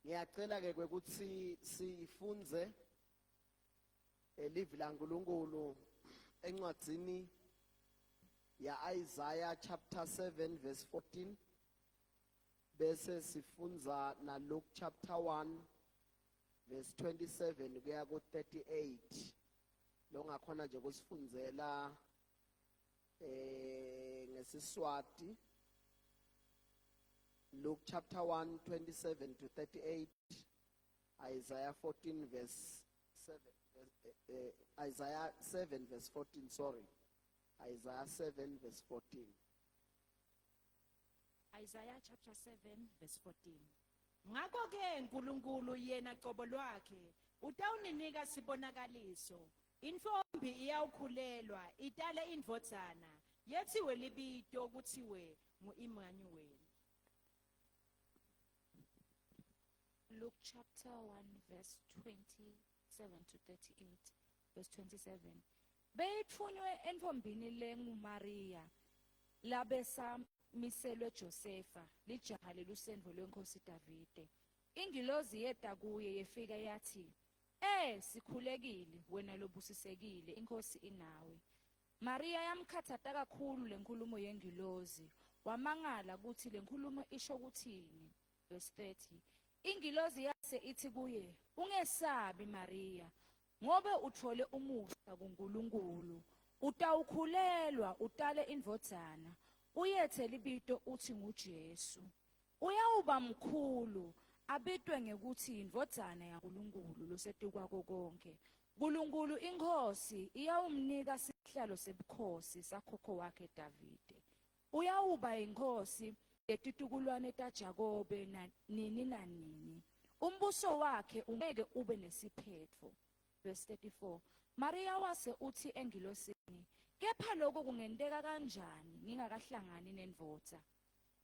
Ngiyacela ke kwekuthi sifunze elivi laNkulunkulu encwadzini ya Isaiah chapter 7 verse 14 bese sifundza na Luke chapter 1 verse 27 kuya ku 38 longakhona nje kusifundzela eh ngesiswati Luke chapter 1 27 to 38 Isaiah 14 verse 7 eh, eh, Isaiah 7 verse 14 sorry Isaiah 7 verse 14 Isaiah chapter 7 verse 14 Ngakho ke uNkulunkulu yena qobo lwakhe utawuninika sibonakaliso Intfombi iyawukhulelwa itale indvodzana yethiwe libito kuthiwe ngu-Immanuweli. Luke chapter 1 verse 27 to 38 verse 27 Beyitfunywe entfombini lenguMariya labesamiselwe Josefa lijaha lelusendvo lwenkhosi Davide. Ingilozi yeta kuye yefika yathi Eh sikhulekile wena lobusisekile inkosi inawe. Maria yamkhathata kakhulu lenkhulumo yengilozi wamangala ukuthi lenkhulumo isho ukuthini. Verse 30. Ingilozi yase ithi kuye ungesabi Maria ngobe uthole umusa kuNkulunkulu utawukhulelwa utale indvodzana uyethe libito uthi nguJesu. Uyawuba mkhulu, abitwe ngekutsi yiNdvodzana yaNkulunkulu Losetikwako Konkhe. Nkulunkulu iNkhosi iyawumnika sihlalo sebukhosi sakhokho wakhe Davide. Uyawuba yinkhosi yetitukulwane taJakobe na, nini nanini. Umbuso wakhe ungeke ube nesiphetfo. Verse 34. Mariya wase utsi engilosini, Kepha loku kungenteka kanjani ngingakahlangani nendvodza?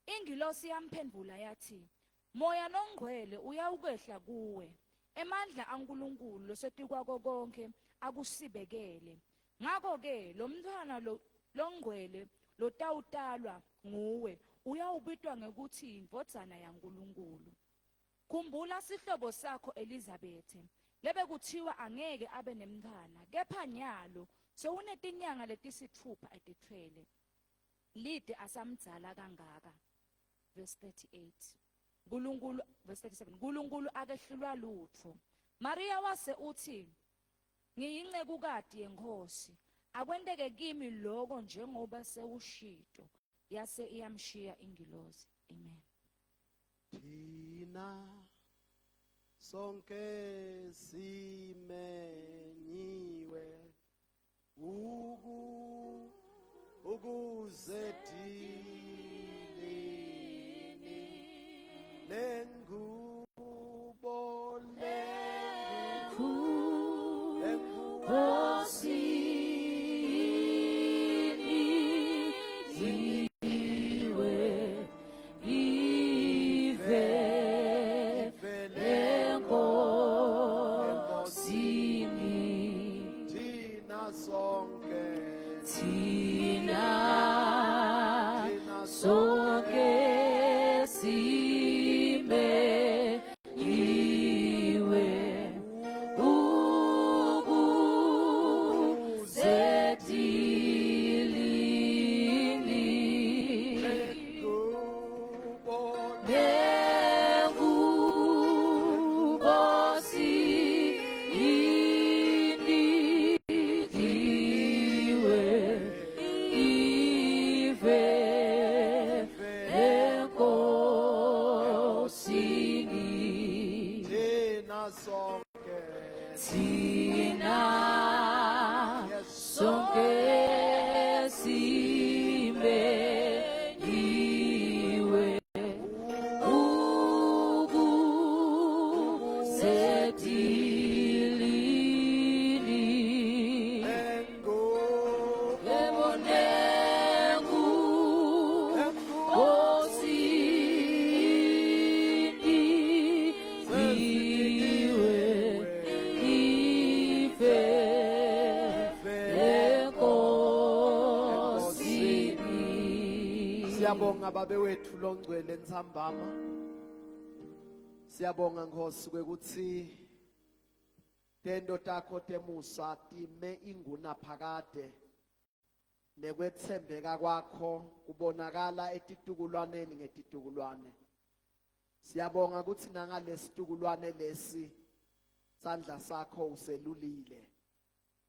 Ingilosi yamphendvula yatsi, Moya Longcwele uyawukwehla kuwe, emandla aNkulunkulu Losetikwako Konkhe akusibekele. Ngako-ke lomntfwana longcwele lotawutalwa nguwe uyawubitwa ngekutsi yiNdvodzana yaNkulunkulu. Khumbula sihlobo sakho Elizabethe, lebekuthiwa angeke abe nemntfwana, kepha nyalo sewunetinyanga letisitfupha etitfwele. Lide asamdzala kangaka. Verse 38. Nkulunkulu verse 37. Nkulunkulu akehlulwa lutfo. Maria wase uthi ngiyincekukati yeNkhosi. Akwenteke kimi lokho njengoba sewushito. Yase iyamshiya ingilozi. Amen. Thina sonke simenyiwe uku ukuze dilini lengubo lenkosi Thina sonke Thina sonke simenyiwe ukuze dilini Thina sonke simenyiwe ukuze dilini ebonengu osiniwe ife enkosini Siyabonga babe wethu longcwele ntsambama. Siyabonga Nkosi kwekuthi tento takho temusa time inguna phakade nekwetsembeka kwakho kubonakala etitukulwaneni ngetitukulwane. Siyabonga ukuthi nangalesitukulwane lesi sandla sakho uselulile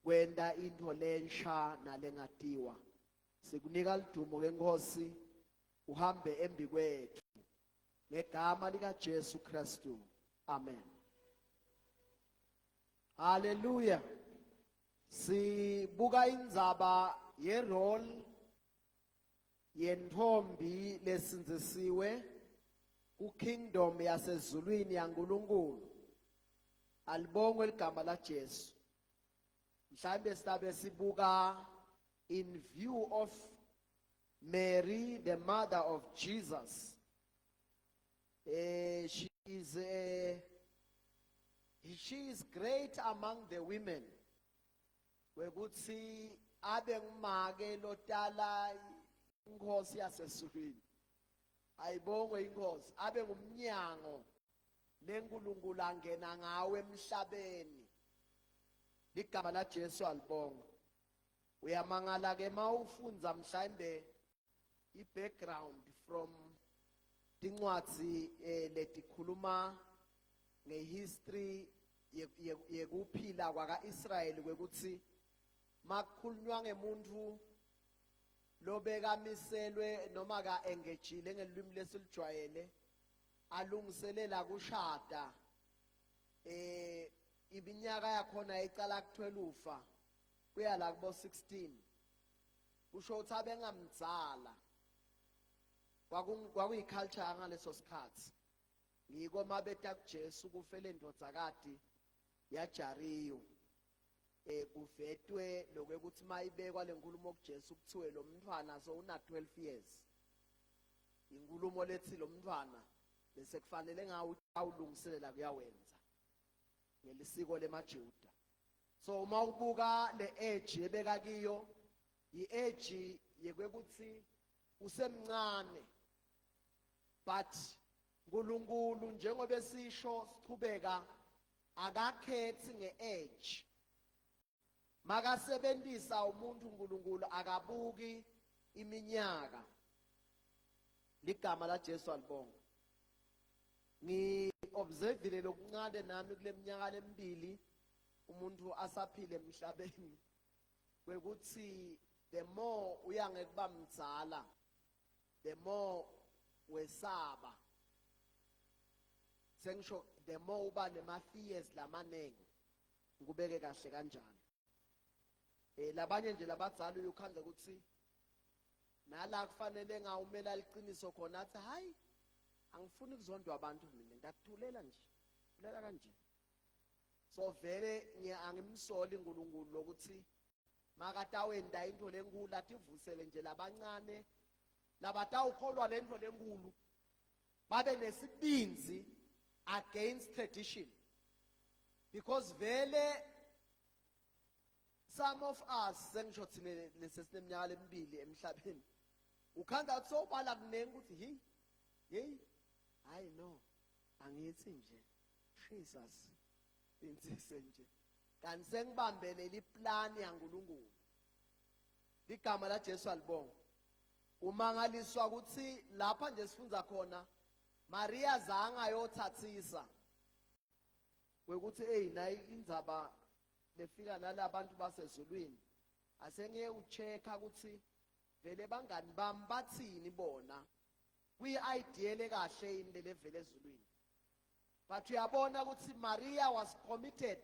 kwenta intfo lensha nalengatiwa. Sikunika lidumo ke Nkosi uhambe embikwethu ngegama lika Jesu Kristu. Amen. Hallelujah. Sibuka indzaba ye role yentombi lesindzisiwe ku kingdom yasezulwini yaNkulunkulu. Alibongwe ligama la Jesu. Mhlambe silabe sibuka in view of Mary the mother of Jesus. Eh, she is a, she is great among the women. Wekuthi abe ngumake lotala inkosi yasezulwini. Ayibongwe inkosi, abe ngumnyango leNkulunkulu angena ngawe emhlabeni. Ligama la Jesu alibongwe. Uyamangala ke mawufundza mhlambe i-background from tincwadzi eh, letikhuluma ngehistory yekuphila kwaka-Israyeli kwekuthi makukhulunywa ngemuntfu lobekamiselwe noma ka-engejile ngelulwimi lesilijwayele alungiselela kushada eh iminyaka yakhona icala ku-12 kuya la kubo 16 kusho ukuthi abengamdzala kwakuyi-culture yangaleso sikhathi ngiko mabeta kuJesu kufele indvodzakati yaJariyu eh kuvetwe lokwekuthi mayibekwa lenkulumo kuJesu kuthiwe lo mntwana so una 12 years inkulumo lethi lo mntwana bese kufanele ngawe awulungiselela kuyawenza ngelisiko lemaJuda so uma ubuka le age ebeka kiyo i-age yekwekuthi usemncane but uNkulunkulu njengoba esisho sichubeka akakhethi ngeage makasebenzisa umuntu uNkulunkulu akabuki iminyaka ligama la Jesu alibonga ngi observile lokuncane nami kuleminyaka lemibili umuntu asaphile emhlabeni kwekuthi the more uya ngekuba mdzala the more wesaba sengisho the more uba nema fears lamaningi ngikubeke kahle kanjani eh labanye nje labadzala uyukhandla ukuthi nala kufanele ngawumela liqiniso khona athi hayi angifuni kuzondwa abantu mina ngiyakuthulela nje thulela kanje so vele angimsoli uNkulunkulu lokuthi makatawenda into lenkulu ativusele nje labancane labatawukholwa lento lenkulu babe nesibinzi against tradition because vele some of us sengisho thina lesesineminyaka lemibili emhlabeni ukhanda ukuthi sobala kunengi ukuthi hey hey hayi no angithi nje Jesus insise nje kanti sengibambelele iplani yaNkulunkulu ligama la Jesu alibonga umangaliswa ukuthi lapha nje sifunza khona Maria zange ayothathisa kwekuthi hey nayi indzaba lefika nalabantu basezulwini asengiye uchecka ukuthi vele bangani bami bathini bona kuyi-idea lekahle yini lelevele ezulwini but uyabona ukuthi Maria was committed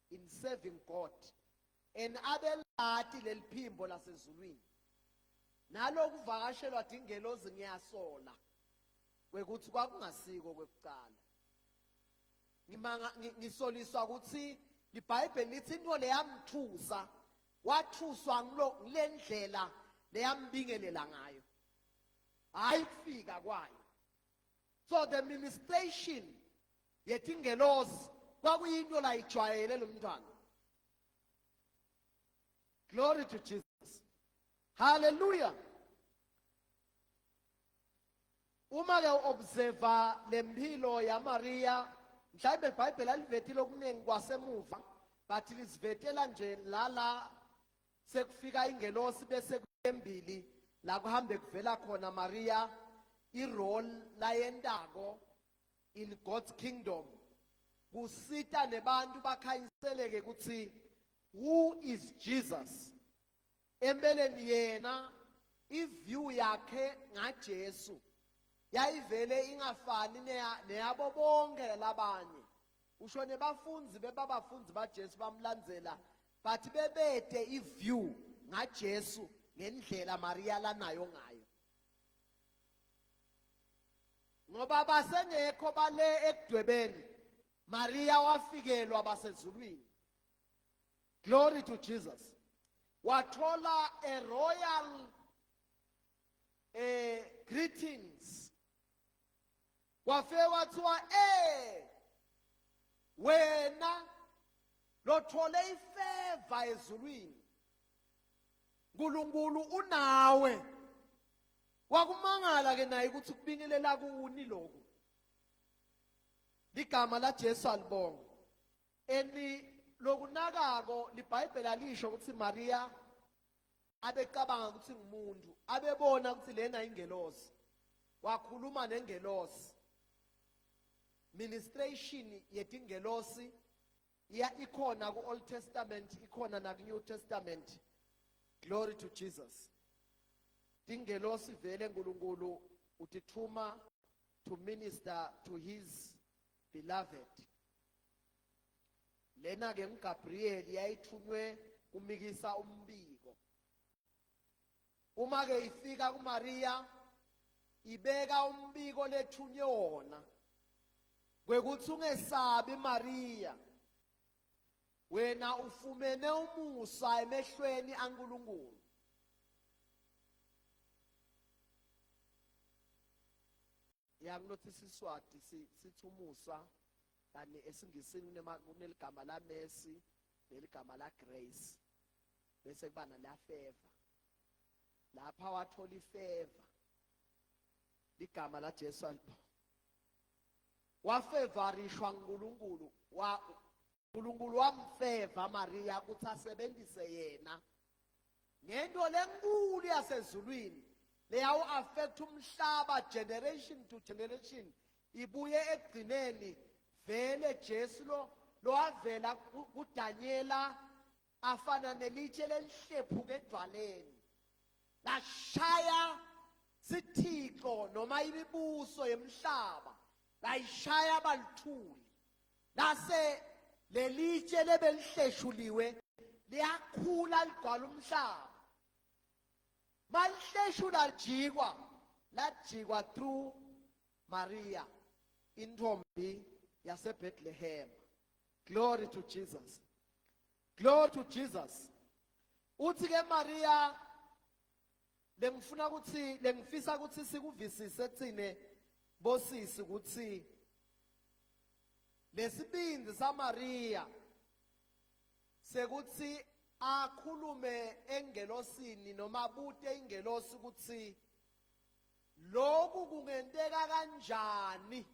in serving God and abelati leliphimbo lasezulwini nalokuvakashelwa dingelozi ngiyasola kwekuthi kwakungasiko kwekucala ngimanga ngisoliswa ukuthi iBhayibheli lithi into leyamthusa wathuswa ngilo ngilendlela leyambingelela ngayo hayi kufika kwayo so the ministration yetingelosi kwakuyinto layijwayele lo mntwana glory to Jesus hallelujah. Uma ke uobserva lempilo yaMaria, mhlawumbe iBhayibheli alivetile okuningi kwasemuva, but lisivetela nje lala sekufika ingelosi bese kuyembili la kuhambe kuvela khona Maria irole layentako in God's kingdom kusita nebantu bakhanyiseleke ukuthi who is Jesus. Empeleni yena iview yakhe ngaJesu yayivele ingafani neyabo bonke labanye. Usho nebafundi bebabafundi baJesu bamlandzela but bebete iview ngaJesu ngendlela Maria lanayo ngayo. Ngoba basengekho bale ekudwebeni Maria wafikelwa basezulwini. Glory to Jesus. Wathola a royal eh greetings. Kwafike kwathiwa eh wena lothole ifeva ezulwini. uNkulunkulu unawe. Wakumangala ke naye ukuthi kubingelela kuni lokhu. Ligama la Jesu alibonga. Eni lokunakako liBhayibheli alisho ukuthi Maria abecabanga ukuthi ngumuntu, abebona ukuthi lena ingelosi. Wakhuluma nengelosi. Ministration yetingelosi iya ikhona ku Old Testament, ikhona na ku New Testament. Glory to Jesus. Tingelosi vele uNkulunkulu utithuma to minister to his beloved. Lena ke nguGabriel yayithunywe kumikisa umbiko. Uma ke ifika kuMaria ibeka umbiko lethunywe wona kwekuthi ungesabi Maria wena ufumene umusa emehlweni aNkulunkulu. Yakulothi isiSwati sithi umusa kanti esiNgisini kuneligama la mercy neligama la grace bese kuba nala favor. Lapha wathola ifavor. Ligama la Jesu alibonga. Wafevarishwa uNkulunkulu wa uNkulunkulu wamfeva Maria ukuthi asebenzise yena ngento lenkulu yasezulwini leyawu affect umhlaba generation to generation ibuye ekugcineni vele Jesu lo lowavela kuDaniela afana nelitshe lelihlephuka edwaleni lashaya sithixo noma imibuso yemhlaba layishaya balithuli lase lelitshe lebelihleshuliwe liyakhula ligcwala umhlaba malihleshula lijikwa lajikwa through Maria intombi yaseBethlehem. Glory to Jesus, glory to Jesus. Uthi ke Maria lengifuna ukuthi lengifisa ukuthi sikuvisise thine bosisi ukuthi lesibindi saMaria sekuthi akhulume engelosini noma abute ingelosi ukuthi lokhu kungenteka kanjani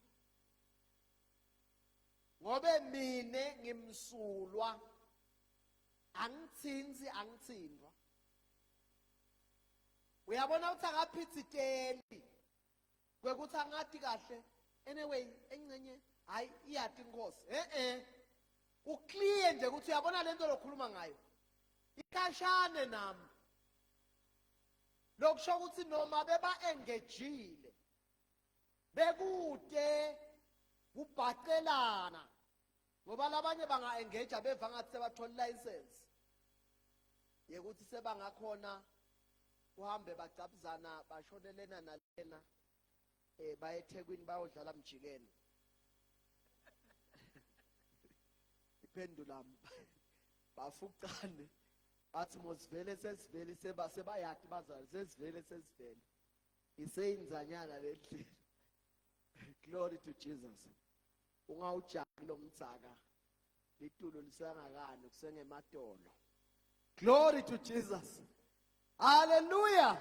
ngobe mine ngimsulwa angithinzi angithindwa. Uyabona ukuthi akaphithiteli kwekuthi angathi kahle anyway engcenye hayi iyati inkosi eh eh uclear nje ukuthi uyabona lento lokhuluma ngayo ikhashane nami. Lokusho ukuthi noma beba engagile bekude kubhacelana ngoba labanye banga engage beva ngathi sebathola license yekuthi sebangakhona kuhambe bagcabuzana bashonelena nalena eh baye eThekwini bayodlala mjikeni iphendula bafucane bathi mosivele sesivele seba sebayati bazali sesivele sesivele iseyinzanyana le ndlela. Glory to Jesus. Ungawujaki lo mdzaka litulo lisangakani kusengematolo. Glory to Jesus. Hallelujah.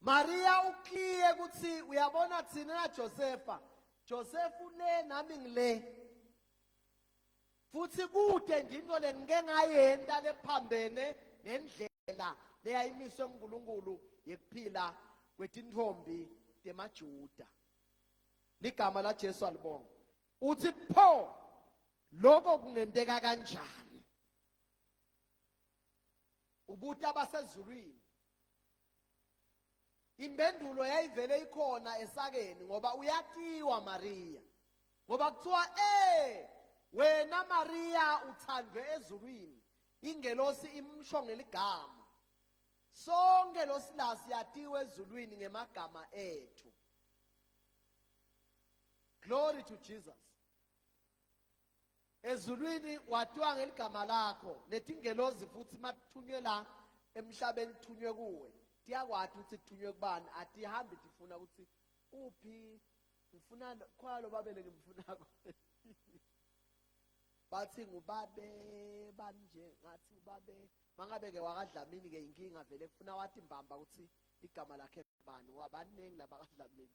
Maria ukliye ukuthi uyabona thina na Josefa Josefa le nami ngile futhi kude nje into lengike ngayenta lephambene nendlela leyayimiswe nguNkulunkulu yekuphila kwetintfombi temaJuda. Ligama laJesu alibonga. Uthi pho lokho kungenteka kanjani? Ubuta abasezulwini. Impendulo yayivele ikhona esakeni ngoba uyatiwa Maria. Ngoba kuthiwa eh wena Maria uthandwe ezulwini. Ingelosi imsho ngeligama. Sonke lo silasi yatiwe ezulwini ngemagama ethu. Glory to Jesus. Ezulwini watiwa ngeligama lakho netingelozi futhi makuthunywe la emhlabeni kuthunywe kuwe tiyakwati ukuthi kuthunywe kubani atihambi tifuna ukuthi uphi ngifuna khona lo babele ngimfunako bathi ngubabe bani nje ngathi ubabe mangabe ke wakadlamini ke inkinga vele kufuna wathi mbamba ukuthi igama lakhe bani ngoba baningi labakadlamini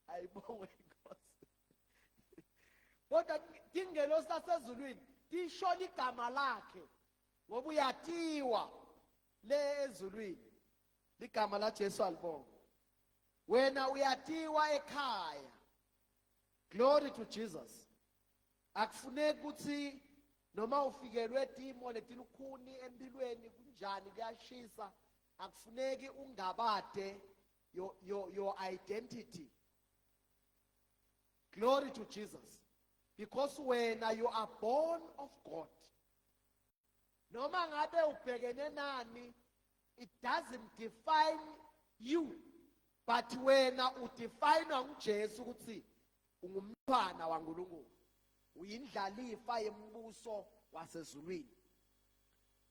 ayibongwe inkosi kodwa tingelosi lasezulwini tisho ligama lakhe ngoba uyatiwa le ezulwini ligama laJesu alibonga wena uyatiwa ekhaya glory to Jesus akufuneki ukuthi noma ufikelwe timo letilukhuni empilweni kunjani kuyashisa akufuneki ungabade your, your, your identity Glory to Jesus. Because wena you are born of God. Noma ngabe ubhekene nani, it doesn't define you. But wena udefinwa nguJesu ukuthi ungumntwana waNkulunkulu. Uyindlalifa yembuso wasezulwini.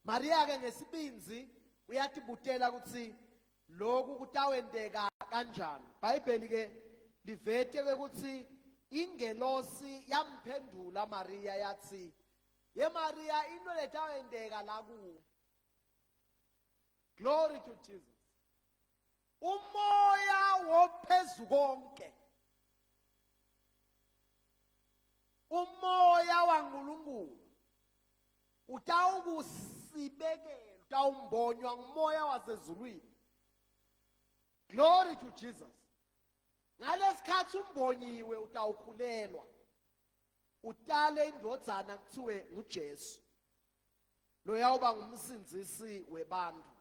Maria ke ngesibinzi uyatibutela ukuthi lokhu kutawenteka kanjani. Bhayibheli ke livete ukuthi ingelosi yamphendula Maria yathi, "Ye Maria into letawenteka la kuwe." Glory to Jesus. Umoya wophezu konke. Umoya waNkulunkulu utawukusibekela utawumbonywa ngumoya wasezulwini glory to jesus ngalesikhathi umbonyiwe utawukhulelwa utale indvodzana kuthiwe nguJesu loyawuba ngumsindzisi webantu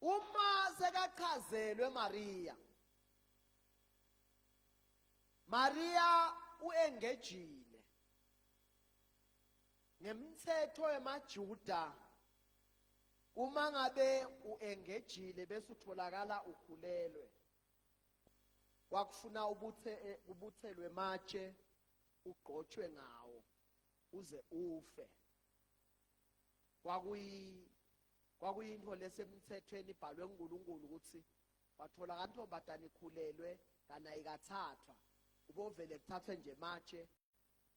uma sekachazelwe Maria Maria uengejile ngemthetho wemaJuda uma ngabe uengejile bese utholakala ukhulelwe kwakufuna ubuthe eh, ubuthelwe matshe ugqotshwe ngawo uze ufe kwakuyi kwakuyinto lesemthethweni ibhalwe uNkulunkulu ukuthi watholakala intombazane ikhulelwe kana ikathathwa ubovele kuthathwe nje matshe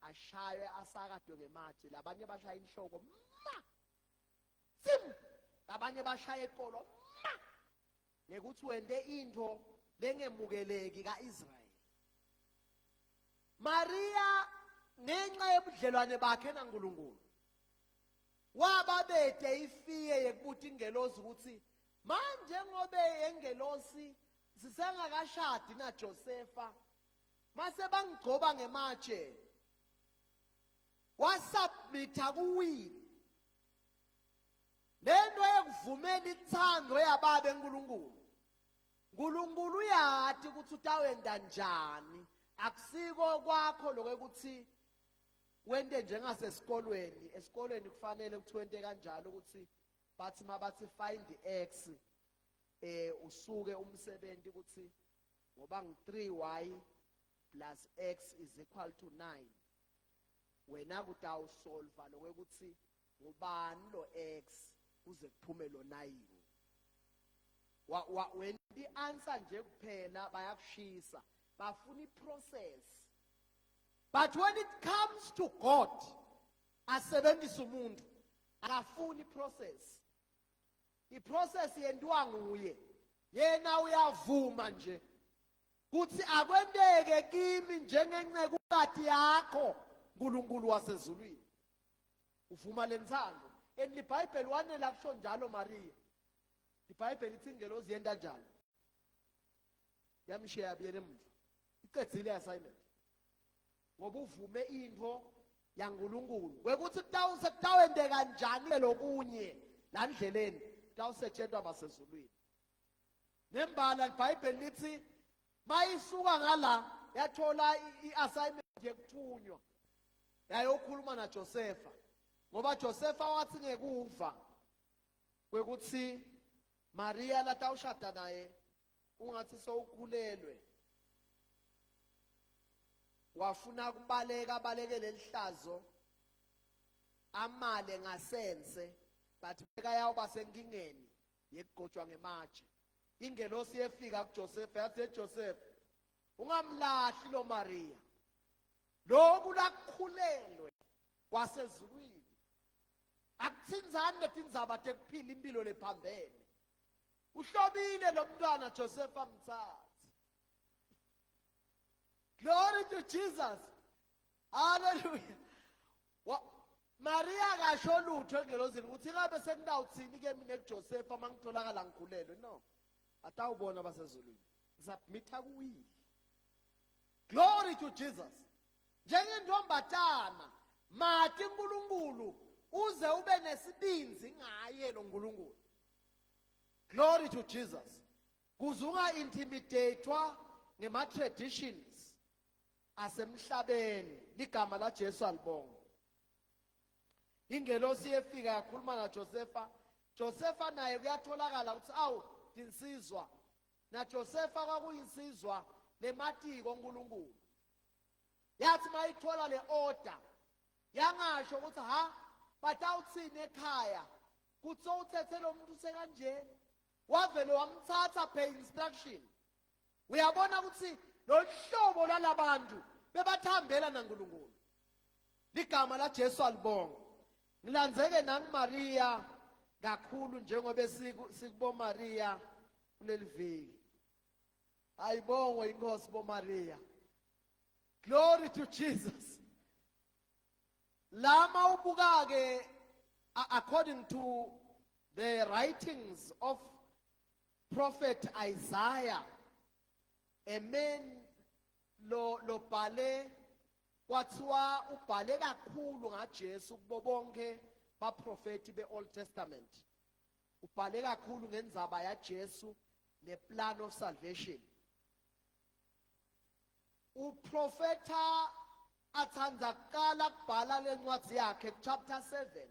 ashaywe asakadwe ngematshe labanye bashaya inhloko ma sim labanye bashaya eqolo ma ngekuthi wente into lengemukeleki kaIsrayeli Maria ngenxa yobudlelwane bakhe naNkulunkulu wababede ifiye yekubuta ingelosi ukuthi manje ngobe engelosi sisengakashadi naJosefa mase bangigcoba ngematshe wasubmitha kuwini lento yekuvumela inthando yababa eNkulunkulu uNkulunkulu uyati ukuthi utawenda njani akusiko kwakho lokuthi wente njengasesikolweni esikolweni kufanele ukuthi wente kanjalo ukuthi bathi mabathi find x eh usuke umsebenzi ukuthi ngoba ngu 3y plus x is equal to 9 wena kutawusolva lokuthi ngubani lo x kuze kuphume lo 9 wa, wa wena i-answer nje kuphela bayakushisa bafuna i-process but when it comes to god asebenzisa umuntu akafuni i-process i-process yentiwa nguye. Yena uyavuma nje kuthi akwenteke kimi njengencekukati yakho uNkulunkulu wasezulwini. Uvuma lenthando. And iBhayibheli wanela kusho njalo Maria. IBhayibheli ithi ingelozi yenta njalo. Yamshiya yabuyela emuva. Icedzile assignment. Ngoba uvume into yaNkulunkulu. Kwekuthi kutawuse kutawenteka njani lokunye la ndleleni kutawusetshentwa basezulwini. Nembala iBhayibheli lithi mayisuka ngala yathola i-assignment yekuthunywa yayokhuluma naJosefa ngoba Josefa wathi ngekuva kwekuthi Maria latawushada naye ungathi sowukhulelwe wafuna kubaleka abalekele lihlazo amale ngasense but bekayawuba senkingeni yekugotshwa ngematshe ingelosi yefika kuJoseph yathi eJoseph ungamlahli lo Maria lokhu lakukhulelwe kwasezulwini akuthinzani letindzaba tekuphila impilo lephambene uhlobile lo mntwana Joseph amthathe glory to Jesus hallelujah Maria akasho lutho engelozini ukuthi ngabe sengidawuthini ke mina kuJoseph uma ngitholakala ngikhulelwe no atawubona basezulwini submitha kuwile glory to Jesus njengentombatana mati uNkulunkulu uze ube nesibinzi ngaye lo nkulunkulu glory to jesus kuze unga-intimidatwa ngema-traditions asemhlabeni ligama laJesu alibonga ingelosi yefika yakhuluma naJosefa Josefa naye kuyatholakala ukuthi awu tinsizwa naJosefa kwakuyinsizwa lematiko uNkulunkulu yathi mayithola le order yangasho ukuthi ha batawuthini ekhaya kuthi sowuthethe lo muntu sekanje wavele wamthatha per instruction uyabona ukuthi lo hlobo lwalabantu bebathambela naNkulunkulu ligama laJesu alibonga ngilandzeke nangiMaria kakhulu njengoba sikubo Maria kuleli viki ayibongwe inkosi boMaria glory to Jesus lama ubuka ke according to the writings of prophet Isaiah a man lo lobhale kwathiwa ubhale kakhulu ngaJesu kubo bonke baprofeti beOld Testament ubhale kakhulu ngendzaba yaJesu neplan of salvation uprofetha athanda kuqala kubhala lencwadi yakhe chapter 7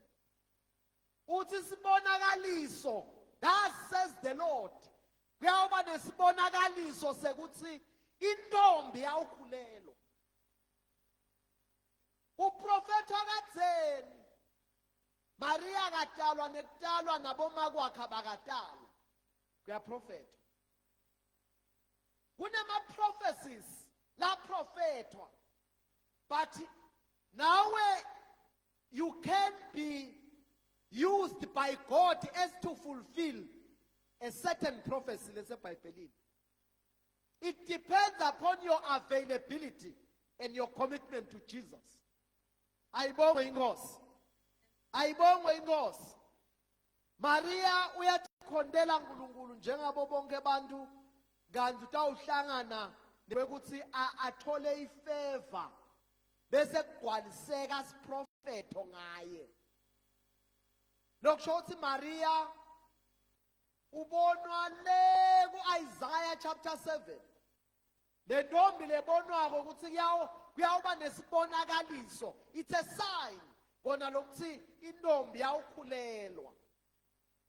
uthi sibonakaliso thus says the Lord kuyawuba nesibonakaliso sekuthi intombi yawukhulelwa uprofetha kadzeni Maria akatalwa nekutalwa nabomakwakhe abakatalwa kuyaprofetha kunema prophecies la profethwa but nawe you can be used by God as to fulfill a certain prophecy lesebhayibhelini it depends upon your availability and your commitment to Jesus ayibongwe inkosi ayibongwe inkosi Maria uyakhondela uNkulunkulu njengabo bonke abantu kanti utawuhlangana nekuthi athole ifavor bese kugcwaliseka siprofetho ngaye lokusho ukuthi Maria ubonwa le ku-Isaiah chapter 7 le ntombi lebonwako ukuthi kuyawuba nesibonakaliso it's a sign kona lokuthi intombi yawukhulelwa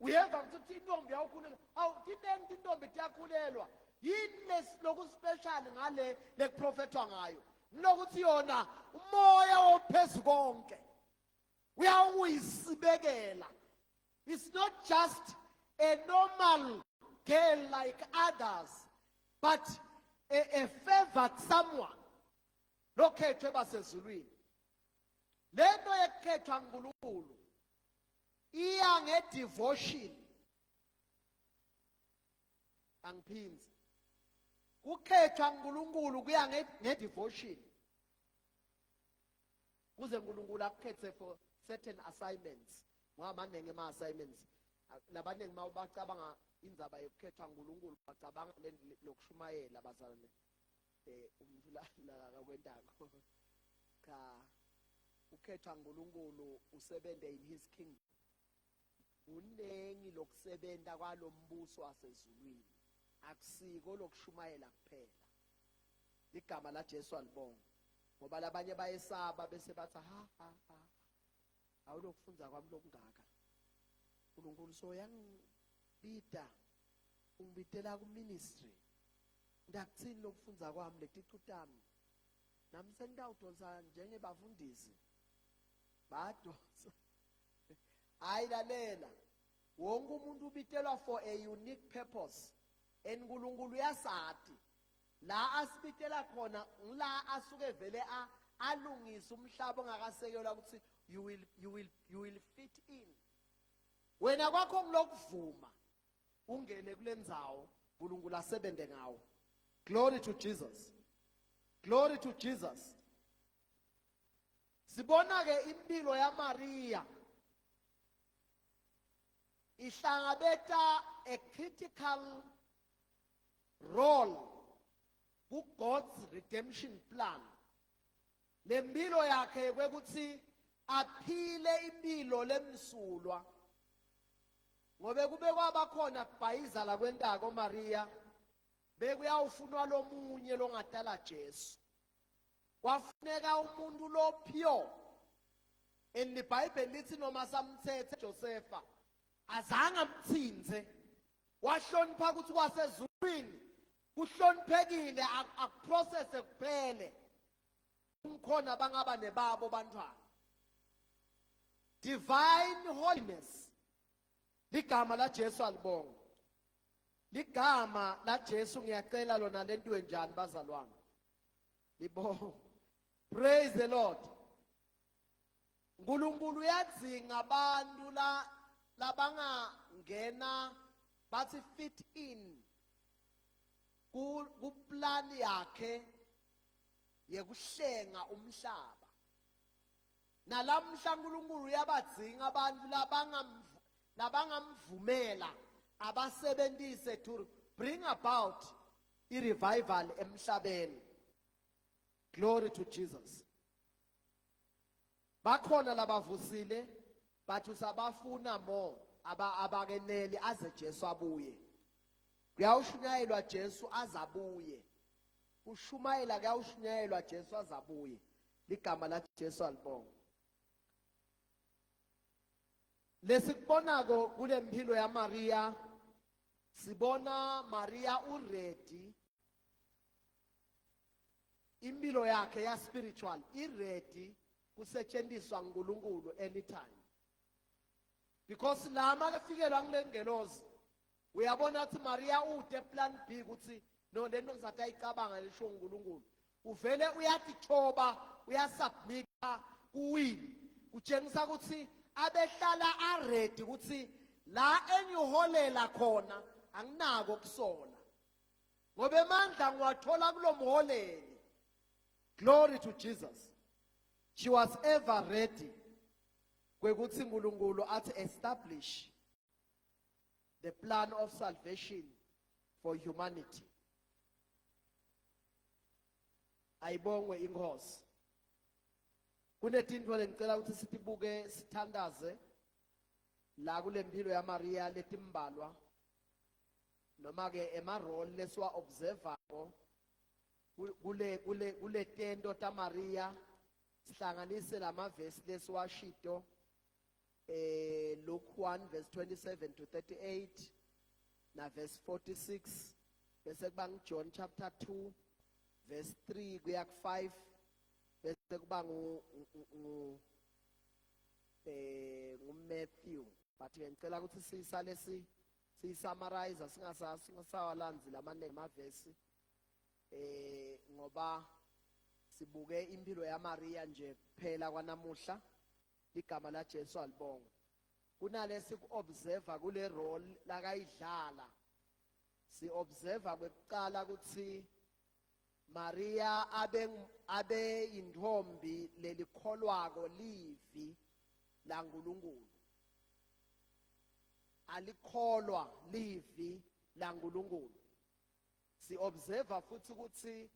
uyeva ukuthi intombi yawukhulelwa awu tinengi tintombi tiyakhulelwa yini lokuspecial ngale lekuprofethwa ngayo lokuthi yona umoya wophezu konke uyawuyisibekela it's not just a normal girl like others but a, a favored someone lokhethwe basezulwini lento yekukhethwa uNkulunkulu iya ngedevotion. Angiphindzi. Kukhethwa uNkulunkulu kuya nge-devotion. Kuze uNkulunkulu akukhethe for certain assignments. Ngoba maningi ama-assignments. Labaningi uma bacabanga indzaba yokukhethwa uNkulunkulu bacabanga lokushumayela bazalwane. Eh umuntu la la akakwentako. Cha. Ukhethwa uNkulunkulu usebenze in his kingdom. Kunengi lokusebenta kwalombuso wasezulwini. Akusiko lokushumayela kuphela. Igama la Jesu alibonga. Ngoba labanye bayesaba bese bathi ha ha ha. Awulokufunza kwami lokungaka. uNkulunkulu so yangibida ungibidela ku ministry. Ndakuthini lokufunza kwami leticu tami. Nami sengitawudonsa njengebafundisi. Badonsa. Hayi lalela. Wonke umuntu ubitelwa for a unique purpose. And uNkulunkulu uyasati. La asibitela khona ngila asuke vele a alungisa umhlaba ongakasekelwa ukuthi you will you will you will fit in. Wena kwakho ngilokuvuma ungene kulendzawo uNkulunkulu asebenze ngawo. Glory to Jesus. Glory to Jesus. Sibona ke impilo yaMaria ihlangabeta a critical role ku God's redemption plan. Lempilo yakhe kwekuthi aphile impilo lemsulwa. Ngobe kube kwaba khona kubhayiza la kwentako Maria bekuyawufunwa lomunye longatala Jesu. Kwafuneka umuntu lo pure. And iBhayibheli lithi noma samthethe Josefa azange amthinze wahlonipha ukuthi kwasezulwini kuhloniphekile akuprocesse kuphele kungikhona bangaba nebabo bantwana divine holiness ligama la Jesu alibonga ligama la Jesu ngiyacela lona lentiwe njani bazalwane libonga praise the Lord uNkulunkulu uyadzinga abantu la labangangena bathi fit in ku plan yakhe yekuhlenga umhlaba nalamhla uNkulunkulu uyabadzinga abantu labangamvumela abasebenzise to bring about i revival emhlabeni glory to Jesus bakhona labavusile but usabafuna more aba abakeneli aze Jesu abuye kuyawushunyayelwa Jesu azabuye kushumayela kuyawushunyayelwa Jesu azabuye ligama la Jesu alibonga lesikubonako kulempilo yaMaria sibona Maria uready impilo yakhe ya spiritual iready kusetshenziswa uNkulunkulu anytime because la makafikelwa ngilengelozi uyabona ukuthi Maria ude plan B ukuthi no lento ngizathi ayicabanga lisho uNkulunkulu uvele uyatithoba uyasubmita kuwini kutshengisa ukuthi abehlala aready ukuthi la engiholela khona anginako kusola ngoba emandla ngiwathola kulomholeli glory to Jesus she was ever ready kwekuthi uNkulunkulu athi establish the plan of salvation for humanity ayibongwe inkosi kunetintfo lengicela ukuthi sitibuke sithandaze la kulempilo yaMaria letimbalwa noma ke ema role lesiwa observako kule kule kule tento ta Maria sihlanganise lamavesi lesiwashito eh Luke 1 verse 27 to 38 na verse 46 bese kuba ngu John chapter 2 verse 3 kuya ku 5 bese kuba ngu ngu eh ngu Matthew but ke ngicela ukuthi sisale si siyisummarize singasawalanzi lamaningi amavesi eh ngoba sibuke impilo yaMaria nje kuphela kwanamuhla ligama la Jesu alibongwe kunalesi kuobserver kule role lakayidlala Si observe kwekucala kutsi Maria abe abe yintombi lelikholwako livi laNkulunkulu. Alikholwa livi laNkulunkulu. Si observe futhi kutsi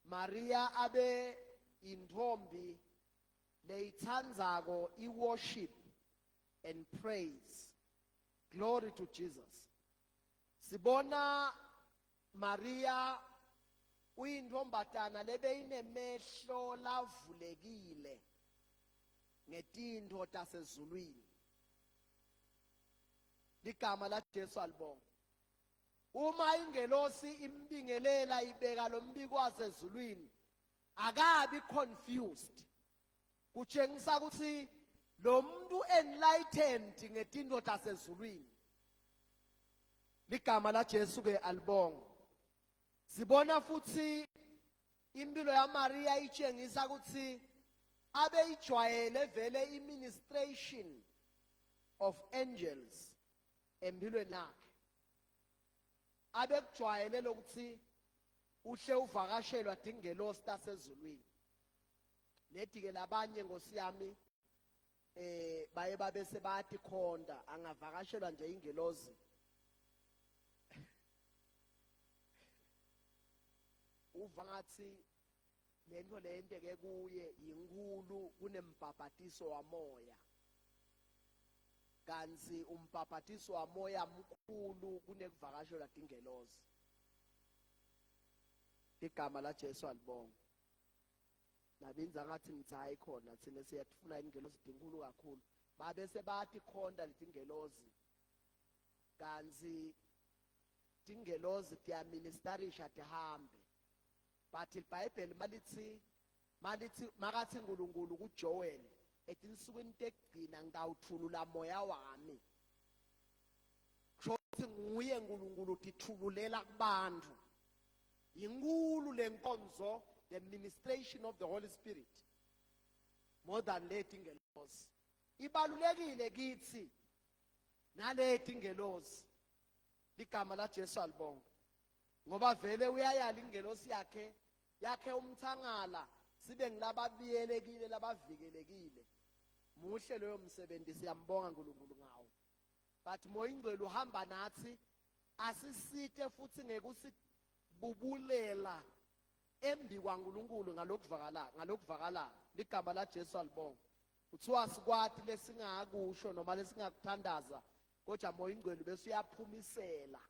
Maria abe yintombi leyitsandzako i-worship and praise. Glory to Jesus. Sibona Maria uyintombatana lebeyinemehlo lavulekile ngetintfo tasezulwini. Ligama laJesu alibonga. Uma ingelosi imbingelela ibeka lo mbiko wasezulwini akabi confused. Kutshengisa ukuthi lo muntu enlightened ngetinto tasezulwini. Ligama laJesu ke alibonga. Sibona futhi impilo yaMaria itshengisa ukuthi abeyijwayele vele iministration of angels empilweni yakhe. Abekujwayele lokuthi uhle uvakashelwa dingelosi tasezulwini. Ledi-ke labanye nkosi yami eh baye babe sebatikhonda angavakashelwa nje ingelozi uva ngathi lento leyenteke kuye yinkulu kunembhabhatiso wamoya kanti umbhabhatiso wamoya mkhulu kunekuvakashelwa tingelozi igama laJesu alibonga Nabindza ngathi ngithi hayi khona thina siyatfuna ingelozi tinkulu kakhulu babe sebatikhonta letingelozi kantsi tingelozi tiyaministarisha tihambe but iBhayibheli malithi malithi makathi uNkulunkulu kuJoel etinsukwini tekugcina ngitawuthulula moya wami kusho ukuthi nguye uNkulunkulu utithululela kubantu Yinkulu lenkonzo the ministration of the Holy Spirit more than leti ngelosi. Ibalulekile kithi naleti ngelosi. Ligama la Jesu alibonga. Ngoba vele uyayala ingelosi yakhe yakhe umthangala sibe ngilababiyelekile labavikelekile. Muhle loyo msebenzi siyambonga uNkulunkulu ngawo. But moya ingcwele uhamba nathi asisite futhi ngekusibubulela embi kwaNkulunkulu ngalokuvakala ngalokuvakala ligama laJesu alibonga kuthiwa sikwati lesingakusho noma lesingakuthandaza kodwa moya ingcwele bese uyaphumisela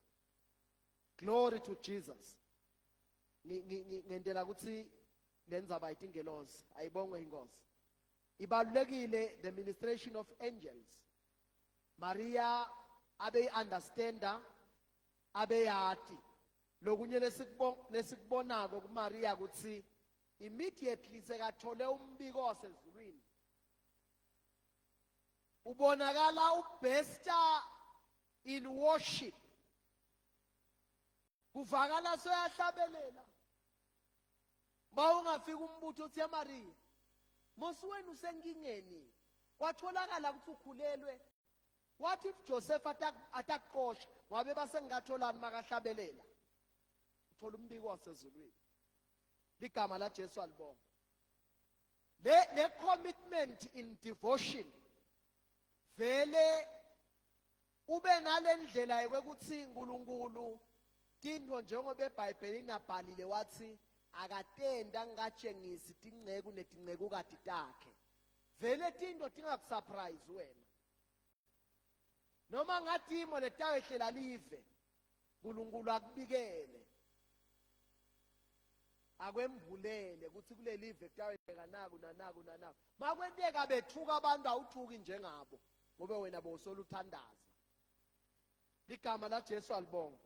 glory to Jesus ngentela ukuthi lendzaba itingelosi ayibongwe inkosi ibalulekile the ministration of angels Maria abeyi-understanda abeyati lokunye lesikubonako kuMaria kutsi immediately sekathole umbiko wasezulwini ubonakala ubesta in worship kuvakala soyahlabelela Mawungafika umbutho uthi yaMaria Mosi wena usenkingeni kwatholakala ukuthi ukhulelwe what if Joseph atakuxosha wabe basengatholani makahlabelela uthola umbiko wasezulwini ligama la Jesu alibonga le le commitment in devotion vele Ube nalendlela yokuthi uNkulunkulu tintfo njengoba eBhayibhelini abhalile wathi akatenda ngikatshengisi tinceku netincekukati takhe. Vele tintfo tingakusurprise wena. Noma ngatimo letawehlela live uNkulunkulu akubikele akwembulele ukuthi kuleli live kutawenteka naku nanaku nanaku. Makwenteka bethuka abantu awuthuki njengabo. ngobe wena bowusoluthandaza ligama laJesu alibonga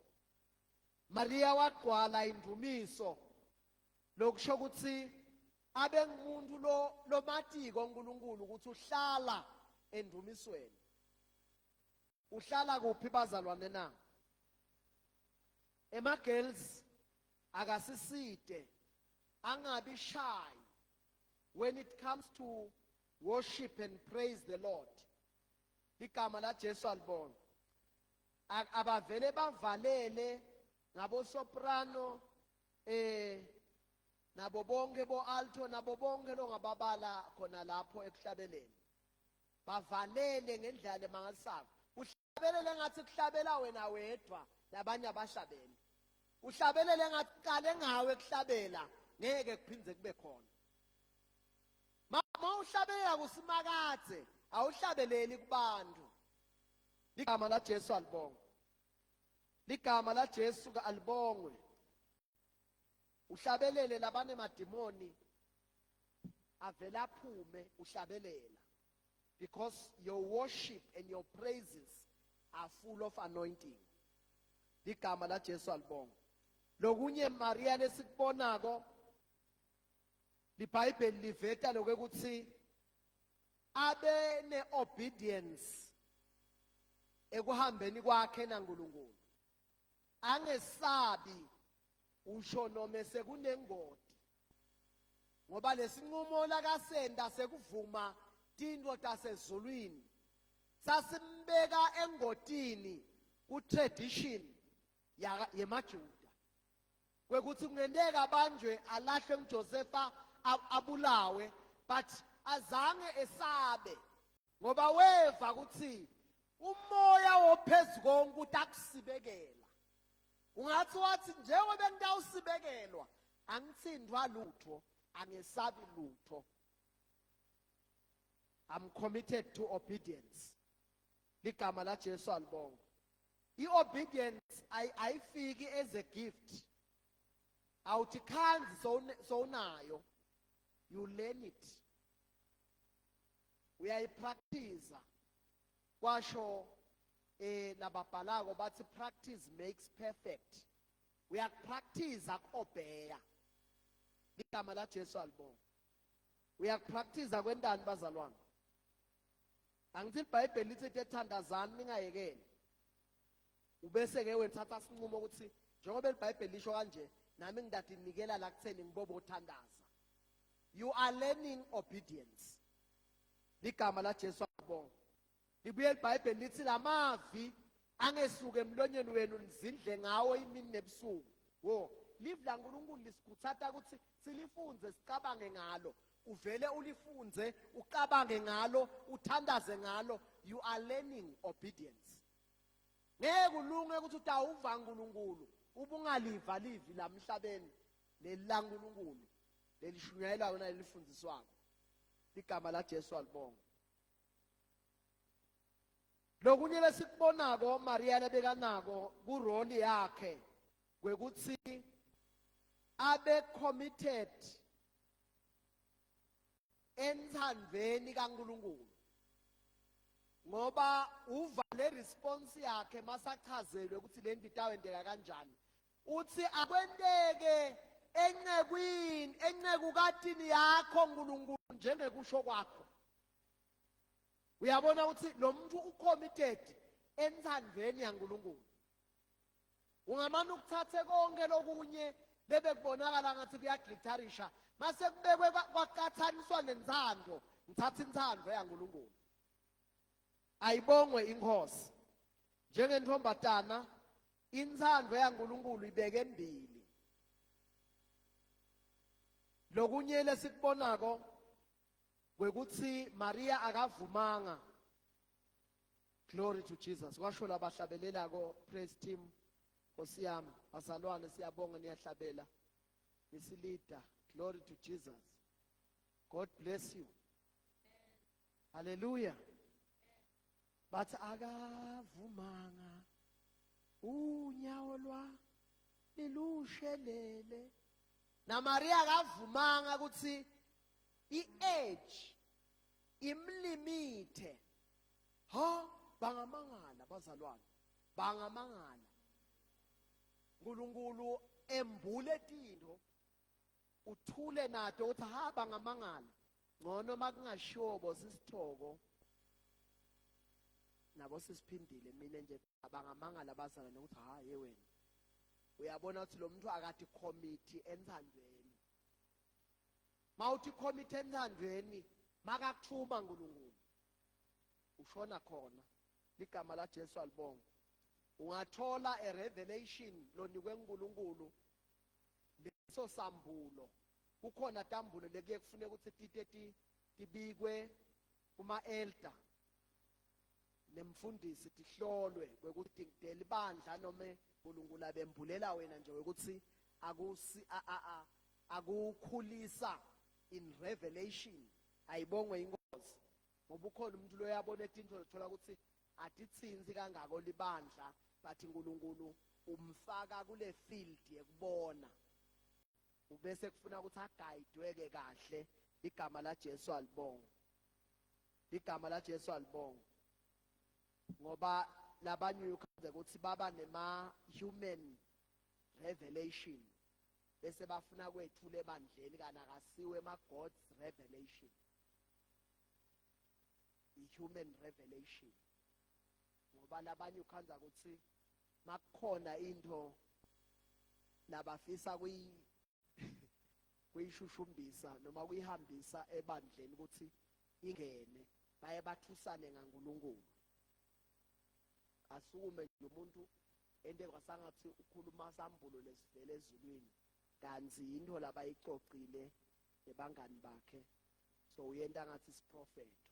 Maria wagcwala indumiso lokusho ukuthi abe ngumuntu lo lomatiko uNkulunkulu ukuthi uhlala endumisweni uhlala kuphi bazalwane na ema girls akasiside angabi shy when it comes to worship and praise the Lord igama la Jesu alibona abavele bavalele Ngabo soprano eh nabo bonke bo alto nabo bonke longababala khona lapho ekuhlabeleni. Bavalele ngendlela lemangalisako. Uhlabelele ngathi kuhlabela wena wedwa labanye abahlabele. Uhlabelele ngathi qale ngawe kuhlabela ngeke kuphindze kube khona. Uma uhlabelela kusimakadze awuhlabeleli kubantu. Ligama laJesu alibongwe. Ligama laJesu alibongwe. Uhlabelele labanemadimoni avela aphume uhlabelela because your worship and your praises are full of anointing. Ligama laJesu alibongwe. Lokunye Maria lesikubonako liBhayibheli liveta lokuthi abe neobedience ekuhambeni kwakhe naNkulunkulu angesabi usho noma sekunengoti ngoba lesinqumo lakasenda sekuvuma tinto tasezulwini sasimbeka engotini ku tradition yemaJuda kwekuthi kungenteka abanjwe alahlwe nguJosefa abulawe but azange esabe ngoba weva ukuthi umoya wophezu konke utakusibekela ungathi wathi njengoba ngitawusibekelwa angithindwa lutho angesabi lutho I'm committed to obedience ligama la Jesu alibonga I-obedience ayifiki as a gift. Awuthi khanzi sowunayo. You learn it. Uyayipractice. Kwasho eh lababhalako bathi practice makes perfect. Uyakupractice akuobeya. Igama la Jesu alibonga. Uyakupractice kwentani bazalwane? Angithi iBhayibheli lithi tethandazani ningayekeli. Ubese ke wena thatha sinqumo ukuthi njengoba iBhayibheli lisho kanje nami ngidadinikela la kutheni ngibobo othandaza. You are learning obedience. Ligama la Jesu akubonga. Libuye iBhayibheli lithi lamavi angesuke emlonyeni wenu nizindle ngawo imini nebusuku. Wo, live laNkulunkulu lisikhuthata ukuthi silifunze sicabange ngalo. Uvele ulifunze ucabange ngalo uthandaze ngalo you are learning obedience. Ngeke ulunge ukuthi utawuva uNkulunkulu ubungaliva livi lamhlabeni leli laNkulunkulu lelishunyayelwayo nalelifundiswako. Igama la Jesu alibonga. Lokunye lesikubonako Maria lebekanako kurole yakhe kwekuthi abe committed enthandweni kaNkuluNkulu ngoba uva le response yakhe masachazelwe ukuthi le nto itawenteka kanjani uthi akwenteke encekwini encekukatini yakho uNkulunkulu njengekusho kwakho uyabona ukuthi lo muntu ucommitted enthandweni yaNkulunkulu ungamane ukuthathe konke lokunye bebe kubonakala ngathi kuyaglitharisha mase kubekwe kwaqathaniswa nenthando ngithatha inthando yaNkulunkulu ayibongwe inkosi njengentombatana inthando yaNkulunkulu ibeke embili lokunye lesikubonako kwekuthi Maria akavumanga Glory to Jesus. Kwasho labahlabelelako praise team. Nkosi yami, bazalwane siyabonga niyahlabela. Nisilida. Glory to Jesus. God bless you. Hallelujah. Bathi akavumanga unyawo lwa lilushelele. Na Maria akavumanga ukuthi iage imlimithe ha bangamangala bazalwane bangamangala uNkulunkulu embule tinto uthule nato uthi ha bangamangala ngcono makungashiwo bosisithoko nabo sisiphindile mina nje abangamangala bazalwane ukuthi ha ye wena uyabona ukuthi lo muntu akathi committee enthandweni mawuthi commit enthandweni makakuthuma uNkulunkulu ushona khona ligama la Jesu alibonga. Ungathola a revelation lonikwe uNkulunkulu leso sambulo kukhona tambulo lekuye kufuneka ukuthi tite tibikwe kuma elder nemfundisi tihlolwe kwekuthi delibandla noma uNkulunkulu abembulela wena nje ukuthi akusi akukhulisa in revelation. Ayibongwe inkosi, ngoba ukhona umuntu loyabona etintfo lothola ukuthi atitsinsi kangako libandla, but uNkulunkulu umfaka kule field yekubona, ubese kufuna ukuthi agayidweke kahle. Igama la Jesu alibonge, igama la Jesu alibonge, ngoba labanye ukhanze ukuthi baba nema human revelation bese bafuna kwethula ebandleni, kana akasiwe ema God's revelation, i-human revelation. Ngoba labanye ukhanza ukuthi makukhona into labafisa kuyi kuyishushumbisa noma kuyihambisa ebandleni ukuthi ingene, baye bathusane ngaNkulunkulu. Asukume nje umuntu ente kwasangathi ukhuluma sambulo lesivele ezulwini, kanti yinto labayicocile nebangani bakhe, so uyenta ngathi isiprofetho.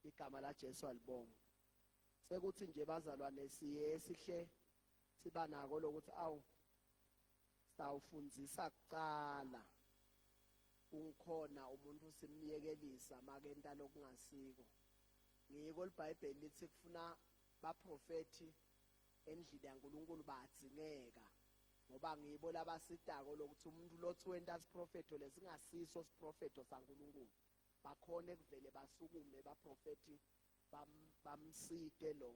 Igama la Jesu alibonga. Sekuthi nje bazalwane, siye esihle siba nako lokuthi awu sawufundzisa kucala ungikhona umuntu simyekelisa makenta lokungasiko. Ngiko liBhayibheli lithi kufuna baprofethi endlini yaNkulunkulu, badzingeka ngoba ngibo labasitako lokuthi umuntu lothi wenta siprofetho lesingasiso siprofetho saNkulunkulu, bakhone kuvele basukume baprofethi bamsite lo,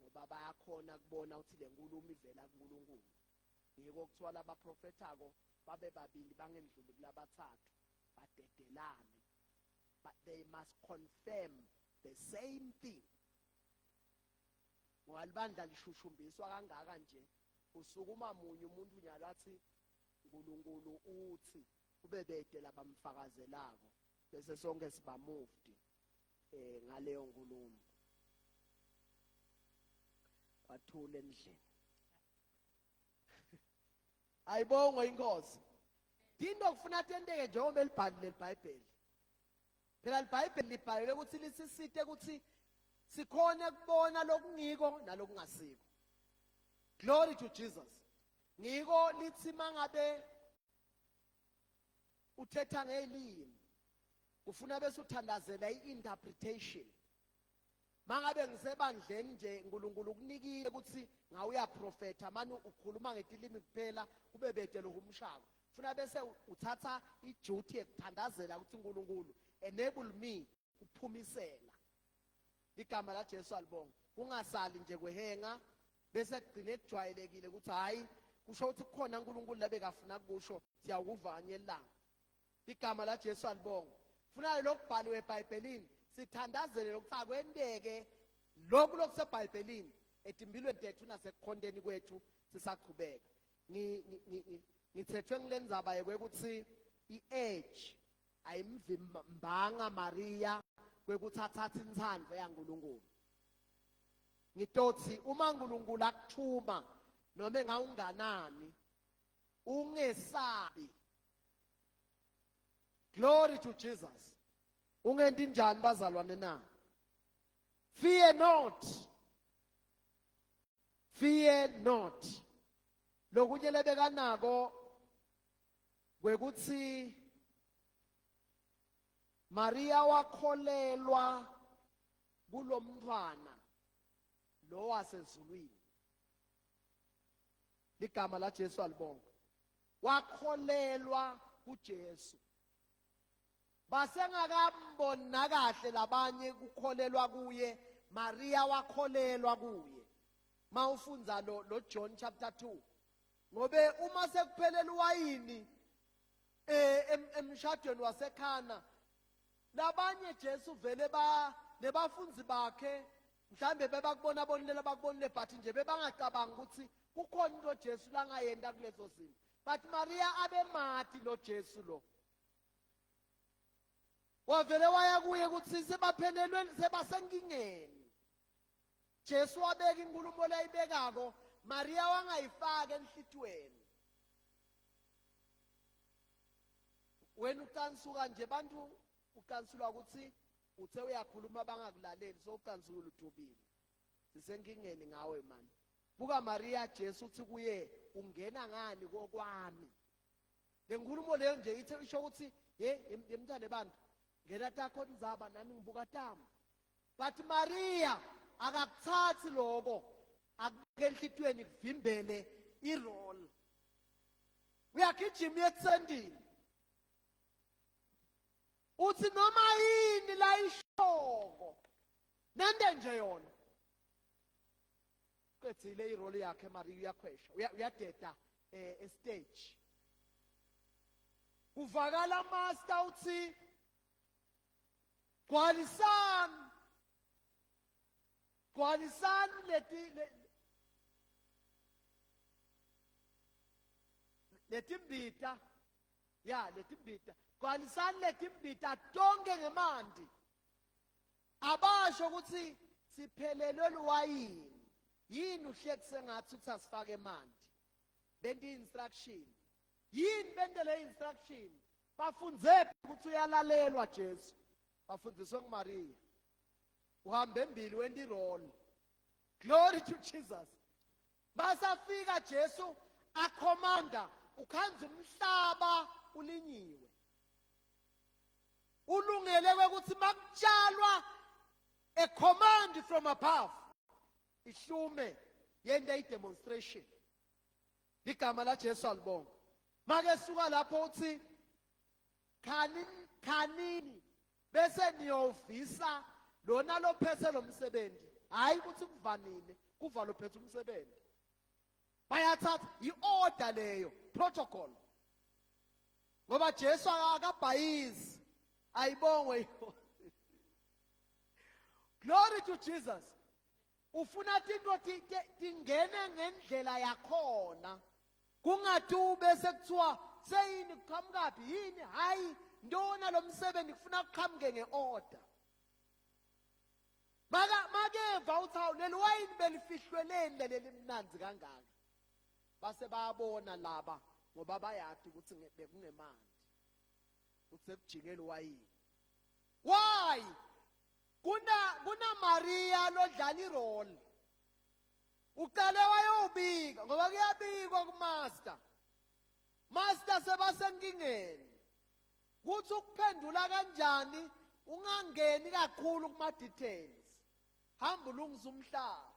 ngoba bayakhona kubona ukuthi le nkulumo ivela kuNkulunkulu. Ngiko kuthiwa labaprofethako babe babili, bangendluli kulabathathu, badedelane, but they must confirm the same thing, ngoba libandla lishushumbiswa kangaka nje, usukuma munye umuntu nyalo athi uNkulunkulu uthi, kube bede labamfakazelako, bese sonke siba moved ngaleyo nkulumo. Kwathula endlini. Ayibongwe inkosi. Into kufuna tenteke njengoba elibhalile iBhayibheli. Phela iBhayibheli libhalelwe ukuthi lisisite ukuthi sikhone kubona lokungiko nalokungasiko. Glory to Jesus. Ngiko lithi mangabe uthetha ngelimi kufuna bese uthandazela i-interpretation. Mangabe ngisebandleni nje, uNkulunkulu ukunikile ukuthi ngawuyaprofetha, manje ukhuluma ngetilimi kuphela, kube bede lohumshako, funa bese uthatha iduty yekuthandazela ukuthi uNkulunkulu enable me ukuphumisela. Igama la Jesu alibonga. Kungasali nje kwehenga bese kugcine kujwayelekile ukuthi hayi, kusho ukuthi kukhona uNkulunkulu labekafuna kusho, siyawukuvanya elanga. Igama la Jesu alibonga. Funa lokubhaliwe eBhayibhelini sithandazele lokuthi akwenteke lokhu lokuseBhayibhelini etimpilweni tethu nasekukhonteni kwethu sisaqhubeka. Ngithethwe ngilenzaba yekwekuthi i-age ayimvimbanga Maria kwekuthi athathe intsandvo yaNkulunkulu. Ngitothi uma uNkulunkulu akuthuma noma engawunganani, ungesabi. Glory to Jesus. Ungenti njani bazalwane na? Fear not, fear not. Lokunye lebekanako kwekuthi Maria wakholelwa kulomntwana lo wasezulwini. Ligama la Jesu alibonga. Wakholelwa kuJesu, basengakamboni nakahle labanye kukholelwa kuye. Maria wakholelwa kuye. Mawufundza lo John chapter 2, ngobe uma sekuphelela uwayini emshadweni waseKhana, labanye Jesu vele ba nebafundzi bakhe mhlambe bebakubona bonile labakubonile, but nje bebangacabanga ukuthi kukhona into Jesu langayenta kulezo zimo. But Maria abemati lo Jesu lo, wavele waya kuye ukuthi sebaphelelwe, sebasenkingeni. Jesu wabeka inkulumo layibekako, Maria wangayifaka enhlitiyweni. Wena ucansuka nje bantu ucansulwa ukuthi uthe uyakhuluma bangakulaleli so ucansukile udubile. Sisenkingeni ngawe mani. Buka Maria Jesu uthi kuye ungena ngani kokwami. Le nkulumo leyo nje ithe isho ukuthi ye yemntane bantu ngena takho tindzaba nami ngibuka tami. But Maria akakuthathi lokho akubeke enhlitiyweni kuvimbele irole. Uyagijima uyetsendini. Uthi noma yini la ishoko nende nje yona. Qedzile irole yakhe Maria uyakhwesha uyadeda eh estage. Kuvakala master uthi Gcwalisani gcwalisani leti letimbita ya letimbita gcwalisani letimbita tonke ngemanti abasho ukuthi siphelelwe liwayini yini uhleki sengathi uthi asifake emanti bente instruction yini bente le instruction bafunze ukuthi uyalalelwa Jesu bafundiswe nguMaria uhambe embili wenta irole glory to Jesus basafika Jesu akhomanda ukhanza umhlaba ulinyiwe ulungele ukuthi makutshalwa a command from above ihlume yenta i-demonstration igama laJesu alibonga make suka lapho uthi khanini khanini bese niyovisa lona lophethe lo msebenzi hayi ukuthi kuvanile kuva lophethe umsebenzi bayathatha i-order leyo protocol ngoba Jesu akabhayizi ayibongwe glory to Jesus ufuna tinto tingene ngendlela yakhona kungathi bese kuthiwa seyini kuqhamukaphi yini hayi ntona lo msebenzi kufuna kuqhamuke nge-order maka makeva uthi hawu leli wayini belifihlweleni leli limnandzi kangaka base bayabona laba ngoba bayati ukuthi bekungemandi ukuthi sekujikela uwayini why kuna kuna Maria lodlala irole uqale wayobika ngoba kuyabikwa kumaster master sebasenkingeni kuthi ukuphendula kanjani ungangeni kakhulu kuma details hamba ulungisa umhlaba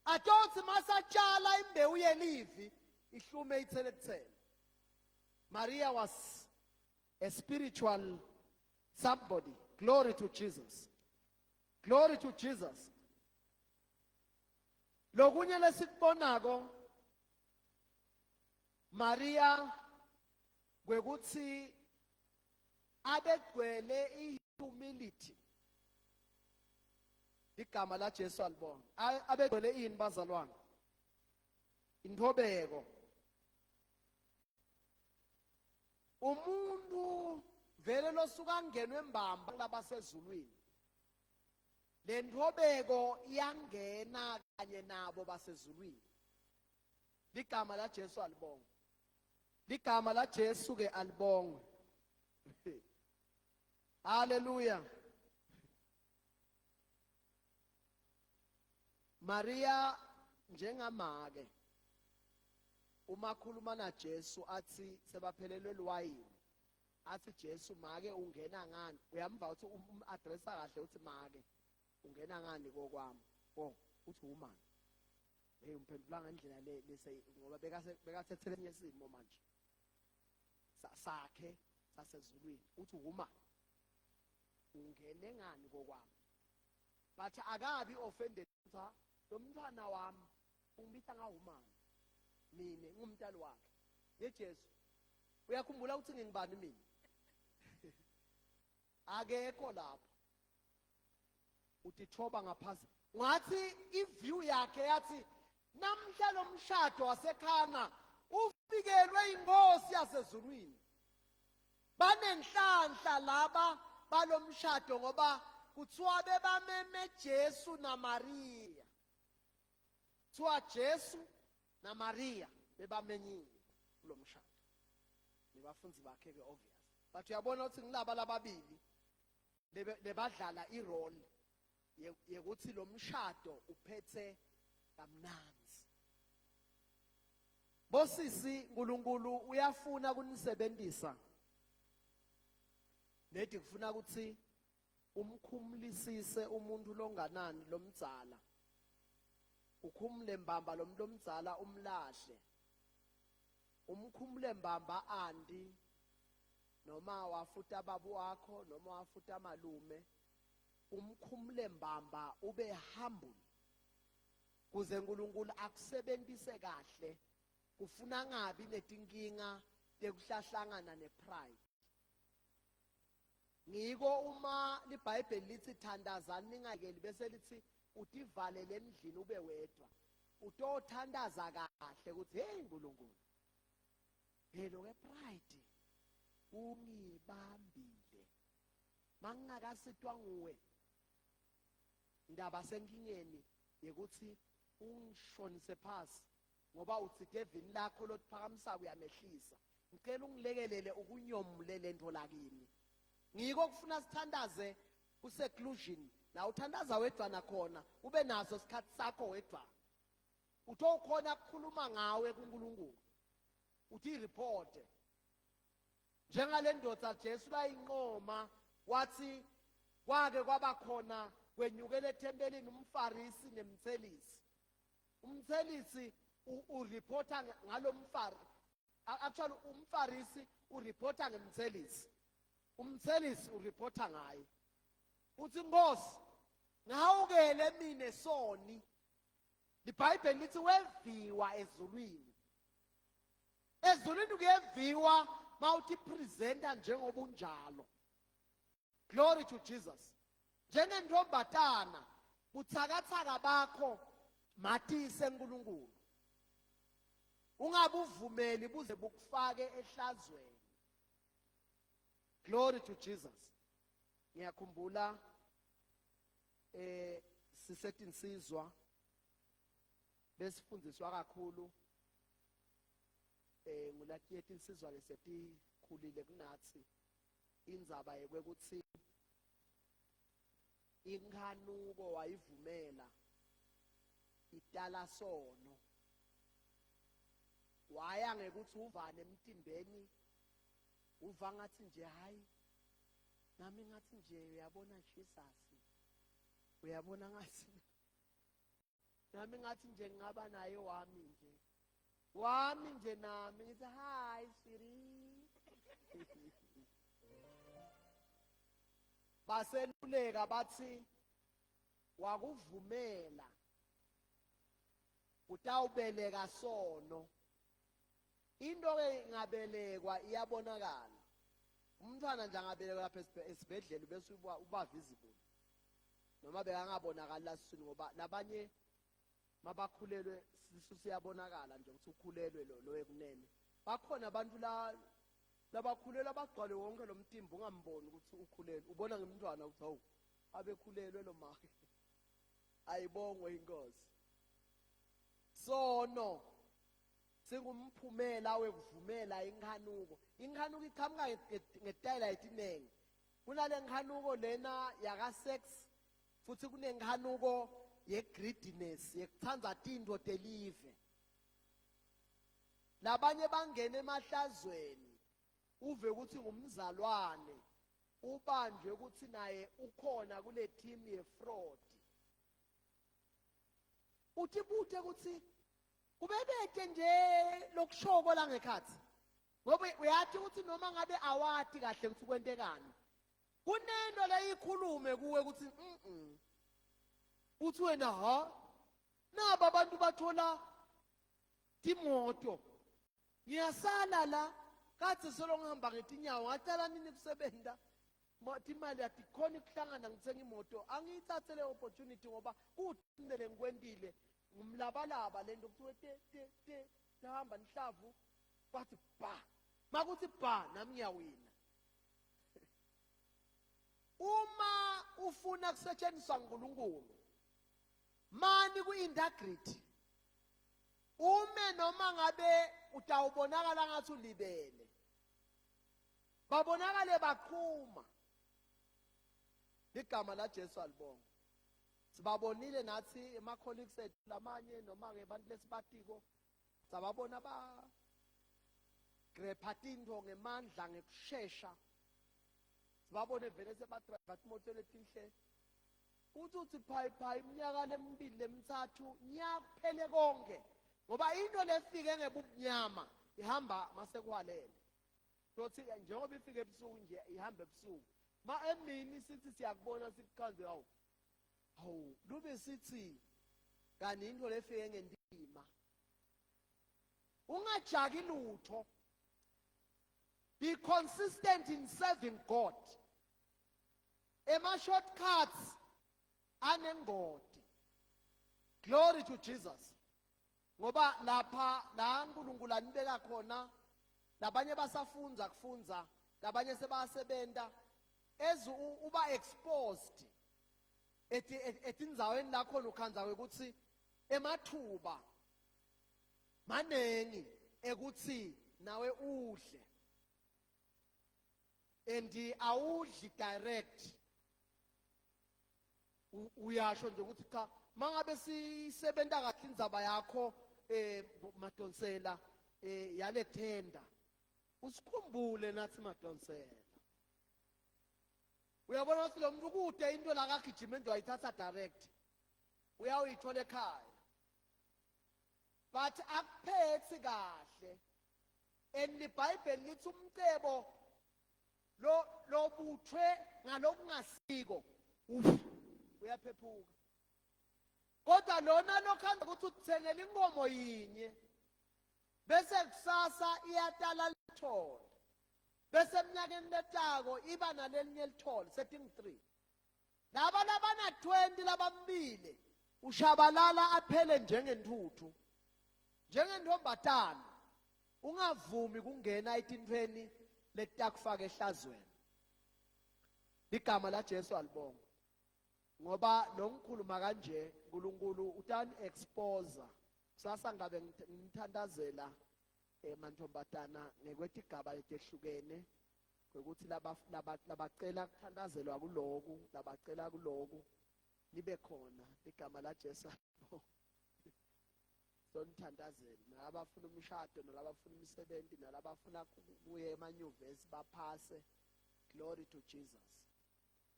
atothi masatshala imbewu yelivi ihlume ithele kuthela Maria was a spiritual somebody glory to Jesus glory to Jesus lokunye lesikubonako Maria kwekuthi abegcwele ihumility igama la Jesu alibonga abegcwele ini bazalwane intobeko umuntu vele losuka angenwe mbamba labasezulwini le ntobeko iyangena kanye nabo basezulwini ligama la Jesu alibongwe ligama la Jesu ke alibongwe haleluya Maria njengamake uma khuluma na Jesu athi sebaphelelwe liwayini athi Jesu make ungena ngani uyamva uthi um addressa kahle uthi make ungena ngani kokwami oh uthi woman hey umphendula ngendlela le lese ngoba bekase bekathethele enye isimo manje sakhe sasezulwini uthi woman ungene ngani kokwami but akabi offended cha lo mntwana wami ungibita ngawumani mina ngumntali wakhe yeJesu uyakhumbula ukuthi ngingibani mina akekho lapho utithoba ngaphansi ngathi iview yakhe yathi namhla lo mshado wasekhana ufikelwe inkosi yasezulwini banenhlanhla laba balomshado ngoba kuthiwa bebameme Jesu naMaria. Kuthiwa Jesu naMaria bebamenyiwe kulomshado. Nebafundi bakhe ke obvious. But uyabona ukuthi ngilaba lababili lebadlala irole yekuthi lo mshado uphethe kamnanzi. Bosisi uNkulunkulu uyafuna kunisebenzisa. Nedi kufuna ukuthi umkhumulisise umuntu longanani lomdzala. Ukhumule mbamba lomuntu omdzala umlahle. Umkhumule mbamba anti noma wafuta babu wakho noma wafuta malume umkhumule mbamba ube humble kuze uNkulunkulu akusebenzise kahle kufuna ngabi netinkinga tekuhlahlangana nepride. Ngiko uma liBhayibheli lithi thandazani ningayekeli bese lithi utivalele endlini ube wedwa utothandaza kahle ukuthi hey uNkulunkulu, hey lo ke pride ungibambile, mangingakasitwa nguwe ndaba senkingeni yekuthi ungishonise phasi ngoba uthi devini lakho lotiphakamisa uyamehlisa, ngicela ungilekelele ukunyomule lento lakini. Ngiko kufuna sithandaze ku-seclusion la uthandaza wedwana khona, ube naso isikhathi sakho wedwana, uthi ukhona ukukhuluma ngawe kuNkulunkulu, uthi ireport njengale ndoda Jesu layinqoma wathi kwake kwaba khona kwenyukela ethempelini umFarisi nemthelisi. Umthelisi ureporta ngalomfari, actually umFarisi ureporta ngemthelisi, umthelisi ureporta ngaye, uthi Nkosi ngihawukele mine soni. LiBhayibheli lithi weviwa ezulwini. Ezulwini kuyeviwa mawuthi presenter njengoba unjalo. Glory to Jesus. Njengentombatana buthakathaka bakho matise uNkulunkulu, ungabuvumeli buze bukufake ehlazweni. Glory to Jesus. Ngiyakhumbula sisetinsizwa besifundiswa kakhulu ngulatiyeti insizwa lesetikhulile kunathi indzaba yekwekuthi inkhanuko wayivumela itala sono, waya ngekuthi uvane emtimbeni, uva ngathi nje hayi nami ngathi nje uyabona Jesus, uyabona ngathi nami ngathi nje ngingaba naye wami nje wami nje nami ngithi hi sweetie. Baseluleka bathi wakuvumela utawubeleka sono. Into ke ingabelekwa iyabonakala. Umntwana nje angabelekwa lapha esibhedlela bese uba visible, noma bekangabonakali lasiswini, ngoba labanye mabakhulelwe sisu siyabonakala nje ukuthi ukhulelwe lo lo ekunene. Bakhona abantu la labakhulelwe abagcwale wonke lo mtimba, ungamboni ukuthi ukhulelwe, ubona ngemntwana ukuthi hawu abekhulelwe lo make. Ayibongwe inkosi. Sono singumphumela wekuvumela inkhanuko. Inkhanuko iqhamuka ngetayela etiningi. Kunale nkhanuko lena yaka sex, futhi kunenkhanuko ye-greediness, yekutsandza tintfo telive. Labanye bangena emahlazweni, uve ukuthi ngumzalwane ubanjwe ukuthi naye ukhona kule team ye-fraud. Uthi bute ukuthi kubebete nje lokushoko la ngekhathi, ngoba uyathi ukuthi noma ngabe awati kahle ukuthi kwentekani, kunento leyikhulume kuwe ukuthi uthi wena ha naba abantu bathola timoto, ngiyasala la kathi solo ngihamba ngetinyawo, ngacala nini kusebenta imali yatikhona ukuhlangana ngithenga imoto, angiyithathe le opportunity ngoba kuthindele ngikwentile ngumlabalaba lento kuthiwe te te te tahamba nihlavu kwathi ba makuthi ba nami ngiyawina. Uma ufuna ufuna kusetshenziswa nguNkulunkulu mani ku-integrity ume noma ngabe utawubonakala ngathi ulibele babonakale baqhuma ligama laJesu alibonga sibabonile nathi ema-colleagues ethu lamanye noma-ke abantu lesibatiko sababona ba grepha tintfo ngemandla ngekushesha sibabone vele sebadrayiva timoto letinhle uthi uthi phayi phayi iminyaka lemibili lemitsatfu nyakuphele konke ngoba into lefike ngebumnyama ihamba masekuhwalele sothi njengoba ifike ebusuku nje ihamba ebusuku ma emini sithi siyakubona sikukhanze hawu hawu lube sithi kanti into lefike ngendima ungajaki lutho be consistent in serving God ema shortcuts anengodi glory to Jesus ngoba lapha la uNkulunkulu anibeka khona labanye basafunza kufunza labanye sebasebenta as uba exposed ethi etindzaweni la khona ukhandza ukuthi emathuba manengi ekuthi nawe udle and awudli direct uyasho nje ukuthi cha mangabe sisebenta kahle indzaba yakho eh madonsela eh yale tender usikhumbule nathi madonsela uyabona ukuthi lo muntu kude into la kagijima into ayithatha direct uyawuyithola ekhaya but akuphethi kahle and libhayibheli lithi umcebo lo lobuthwe ngalokungasiko uyaphephuka kodwa lona lokhanda ukuthi uthengela inkomo yinye bese kusasa iyatala lithole bese eminyakeni letako iba nalelinye lithole setingu-3 laba labana-20 labambile ushabalala aphele njengentuthu njengentombatana ungavumi kungena etintfweni letakufaka ehlazweni ligama laJesu alibonga ngoba lo ngikhuluma kanje uNkulunkulu utani expose kusasa ngabe ngithandazela emantombazana ngekwetigaba letehlukene kwekuthi labacela kuthandazelwa kuloku labacela kuloku nibe khona ligama laJesu sonithandazele nalabafuna umshado nalabafuna imisebenzi nalabafuna kuye emanyuvesi baphase glory to Jesus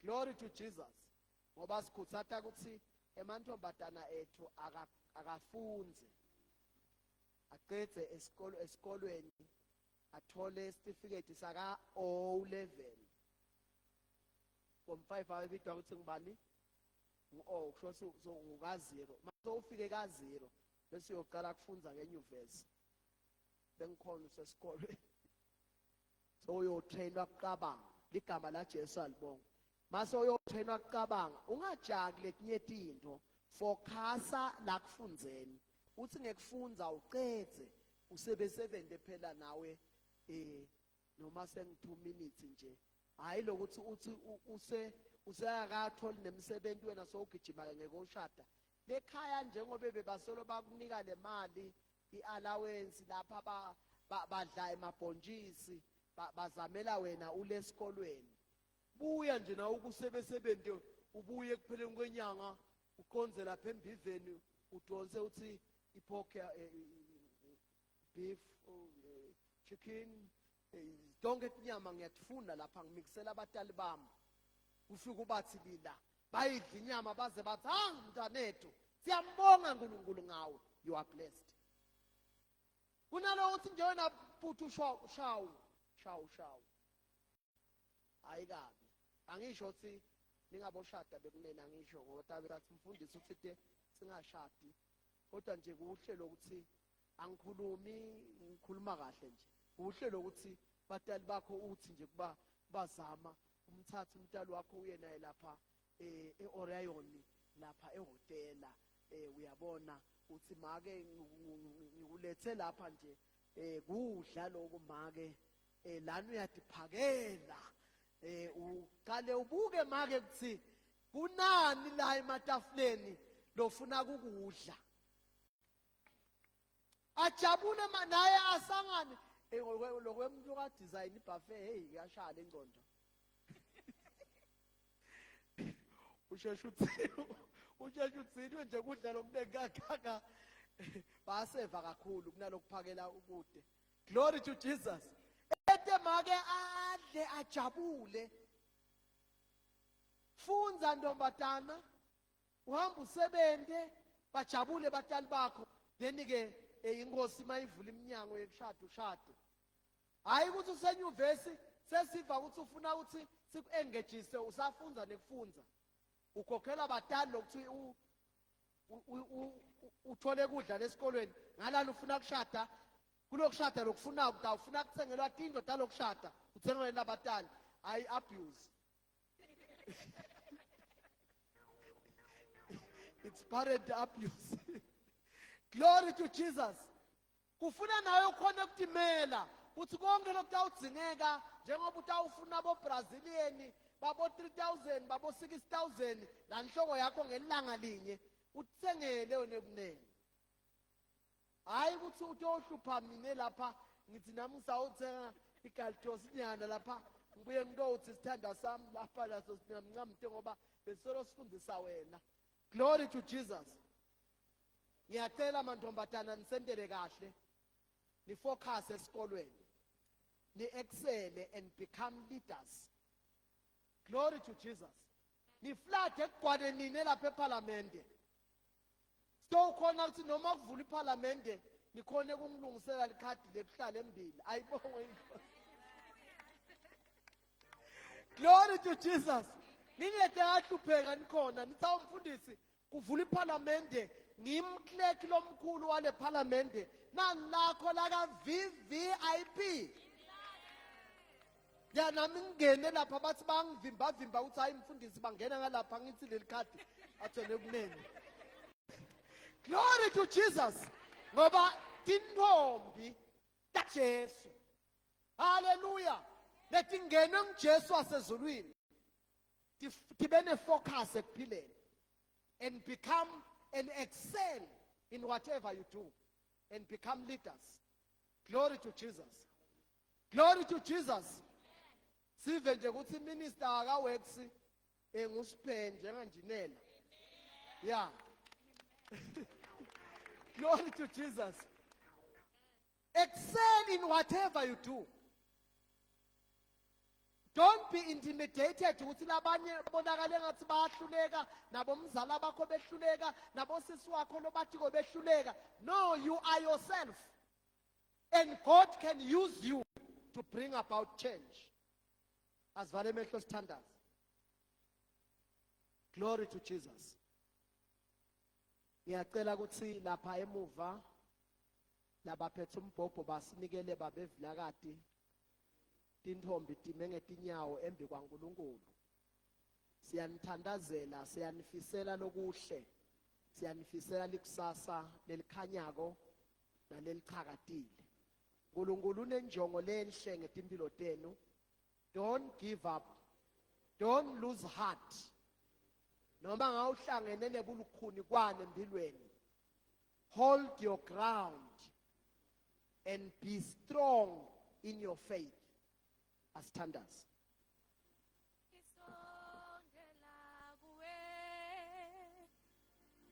glory to Jesus ngoba sikhutsata ukuthi emantombazana ethu akafunze aqedze esikolo esikolweni athole isitifiketi saka O level form 5 abebidwa ukuthi ngubani ngu-O kusho ukuthi unguka-zero mase ufike ka-zero bese uyoqala kufunza ngenyuvesi bengikhona usesikolweni so uyotrainwa kucabanga ligama laJesu alibonga mase uyotrainwa kucabanga ungajaki letinye tintfo focusa la kufundzeni uthi ngekufunza ucedze usebesebente phela nawe eh noma sengi 2 minutes nje hayi lokuthi uthi use useyakatholi nemsebenzi wena sowugijima ke ngeke ushada lekhaya njengoba bebasolo bakunika le mali i-allowance lapha badla emabhontshisi bazamela wena ulesikolweni buya nje nawe ukusebesebenzi ubuye ekupheleni kwenyanga uqonze lapha embiveni udonse uthi ipork eh, eh, beef eh, chicken tonke tinyama ngiyatifuna lapha ngimikisela abatali bami ufike ubathi lila bayidla inyama baze bathi ha mntanethu siyambonga uNkulunkulu ngawe you are blessed kunalokuthi nje wena bhuti shawu shawu shawu shawu hayi kabi angisho ukuthi ningaboshada bekunene angisho ngoba tabe bathi umfundisi uthi te singashadi kodwa nje kuhle lokuthi angikhulumi ngikhuluma kahle nje kuhle lokuthi batali bakho uthi nje kuba bazama umthathe umtali wakho uye naye lapha eh, e-Orion lapha ehhotela eh uyabona uthi make ngikulethe lapha nje eh kudla lokhu make eh lana uyadiphakela eh uqale ubuke make kuthi Kunani la ematafuleni lofuna kukudla? Ajabule naye asangane lokwemuntu ka-design ibhafe. Hey, kuyashaya le ngcondo. Usheshe uthini, usheshe uthini nje kudla lokuningi kangaka. Baseva kakhulu kunalokuphakela ukude. Glory to Jesus. Ete make adle ajabule. Fundza ntombazana, uhamba usebente, bajabule batali bakho. Then ke inkosi mayivula iminyango yekushada, ushade. Hayi ukuthi usenyuvesi sesiva ukuthi ufuna ukuthi siku-engagise usafundza nekufundza, ukhokhela batali lokuthi uthole kudla lesikolweni ngalana ufuna kushada. Kulokushada lokufunako utawufuna kuthengelwa tindlu talokushada, uthengelwe labatali. Hayi, abuse, it's parent abuse. Glory to Jesus. Kufuna nawe ukhona ukutimela kuthi konke lokutawudzingeka njengoba utawufuna bo-Brazilian babo 3000 babo 6000 la nhloko yakho ngelanga linye, utsengele wena kunene. Hayi ukuthi utohlupha mine lapha, ngithi nami ngisawuthenga igalitosi nyana lapha, ngibuye ngitowuthi sithanda sami lapha laso singamncamte ngoba besolo sifundisa wena. Glory to Jesus. Ngiyacela mantombazana, nisentele kahle, nifocus esikolweni, ni-excel and become leaders. Glory to Jesus. Niflade ekugcwane nine lapha ephalamende, so khona ukuthi noma kuvula iphalamende nikhone kungilungisela likhadi lekuhlala embili. Ayibongwe inkosi. Glory to Jesus. Ningede ngahlupheka nikhona nithi, "Awumfundisi, kuvula iphalamende, ngimclerk lomkhulu wale phalamende." Nani lakho laka VVIP ya, nami ngingene lapha bathi bangivimba vimba ukuthi, "Hayi mfundisi, bangena ngalapha." Ngithi leli khadi athwele kunene. Glory to Jesus. Ngoba tintombi taJesu, haleluya, letingenwe nguJesu wasezulwini tibe nefocus ekuphileni and become and excel in whatever you do and become leaders. Glory to Jesus. Glory to Jesus. Sive nje ukuthi minister aka works engusiphe njenganjinela. Yeah, glory to Jesus. Excel in whatever you do. Don't be intimidated ukuthi labanye bonakale ngathi bayahluleka, nabomzala bakho behluleka, nabosisi wakho lobathiko behluleka. No, you are yourself and God can use you to bring about change. Asivale emehlo sithandaze. Glory to Jesus. Ngiyacela ukuthi lapha emuva labaphethe umbhobho basinikele babevilakati. Tintombi time ngetinyawo embi kwaNkulunkulu. Siyanithandazela, siyanifisela lokuhle, siyanifisela likusasa lelikhanyako nalelichakatile. uNkulunkulu unenjongo lenhle ngetimpilo tenu. Don't give up, don't lose heart. Noma ngawuhlangene nebulukhuni kwane empilweni, hold your ground and be strong in your faith. Asithandaze. Ngisondela kuwe,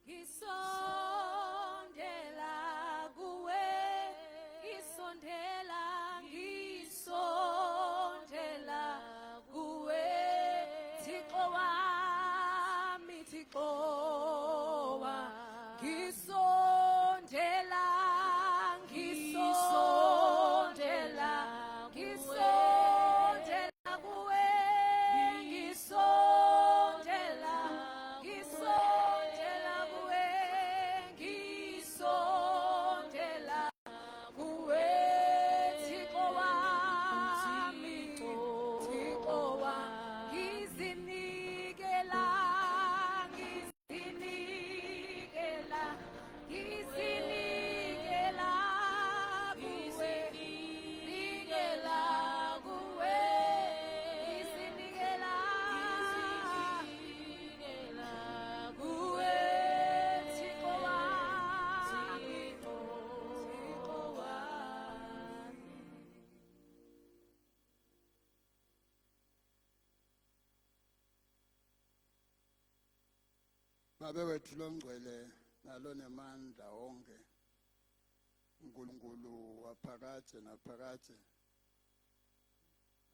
ngisondela kuwe, ngisondela, ngisondela kuwe, Thixo wami, Thixo wami, ngisondela, ngisondela, ngisondela. Babe wethu longcwele nalonemandla wonke uNkulunkulu waphakadze naphakadze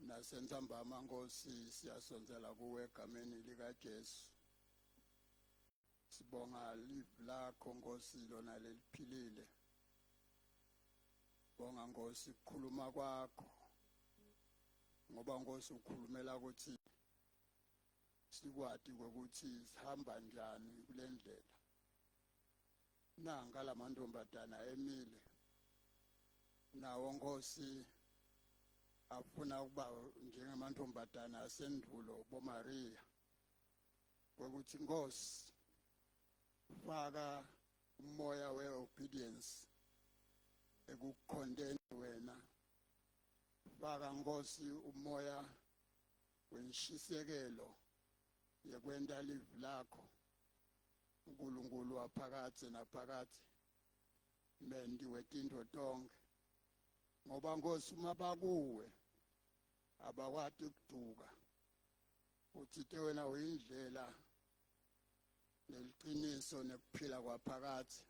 nasentsambama Nkosi siyasondzela kuwe egameni likaJesu. Sibonga livi lakho Nkosi lona leliphilile. Bonga Nkosi kukhuluma kwakho ngoba Nkosi ukhulumela ukuthi sikwati kwekuthi sihamba njani kule ndlela. Nanka lamantombazana emile nawo Nkosi afuna ukuba njengamantombazana asendulo boMaria kwekuthi Nkosi faka umoya we-obedience ekukhonteni wena. Faka Nkosi umoya wenshisekelo yekwenta livi lakho uNkulunkulu waphakadze naphakadze menti wetintfo tonkhe ngoba Nkosi uma bakuwe abakwati kuduka. Uthite wena uyindlela neliqiniso nekuphila kwaphakadze.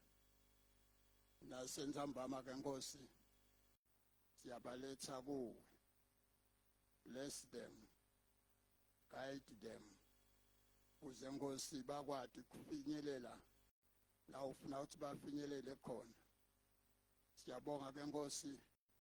Nasentsambama ke Nkosi siyabaletha kuwe. Bless them, guide them kuze Nkosi bakwati kufinyelela la ufuna ukuthi bafinyelele khona. Siyabonga ke Nkosi.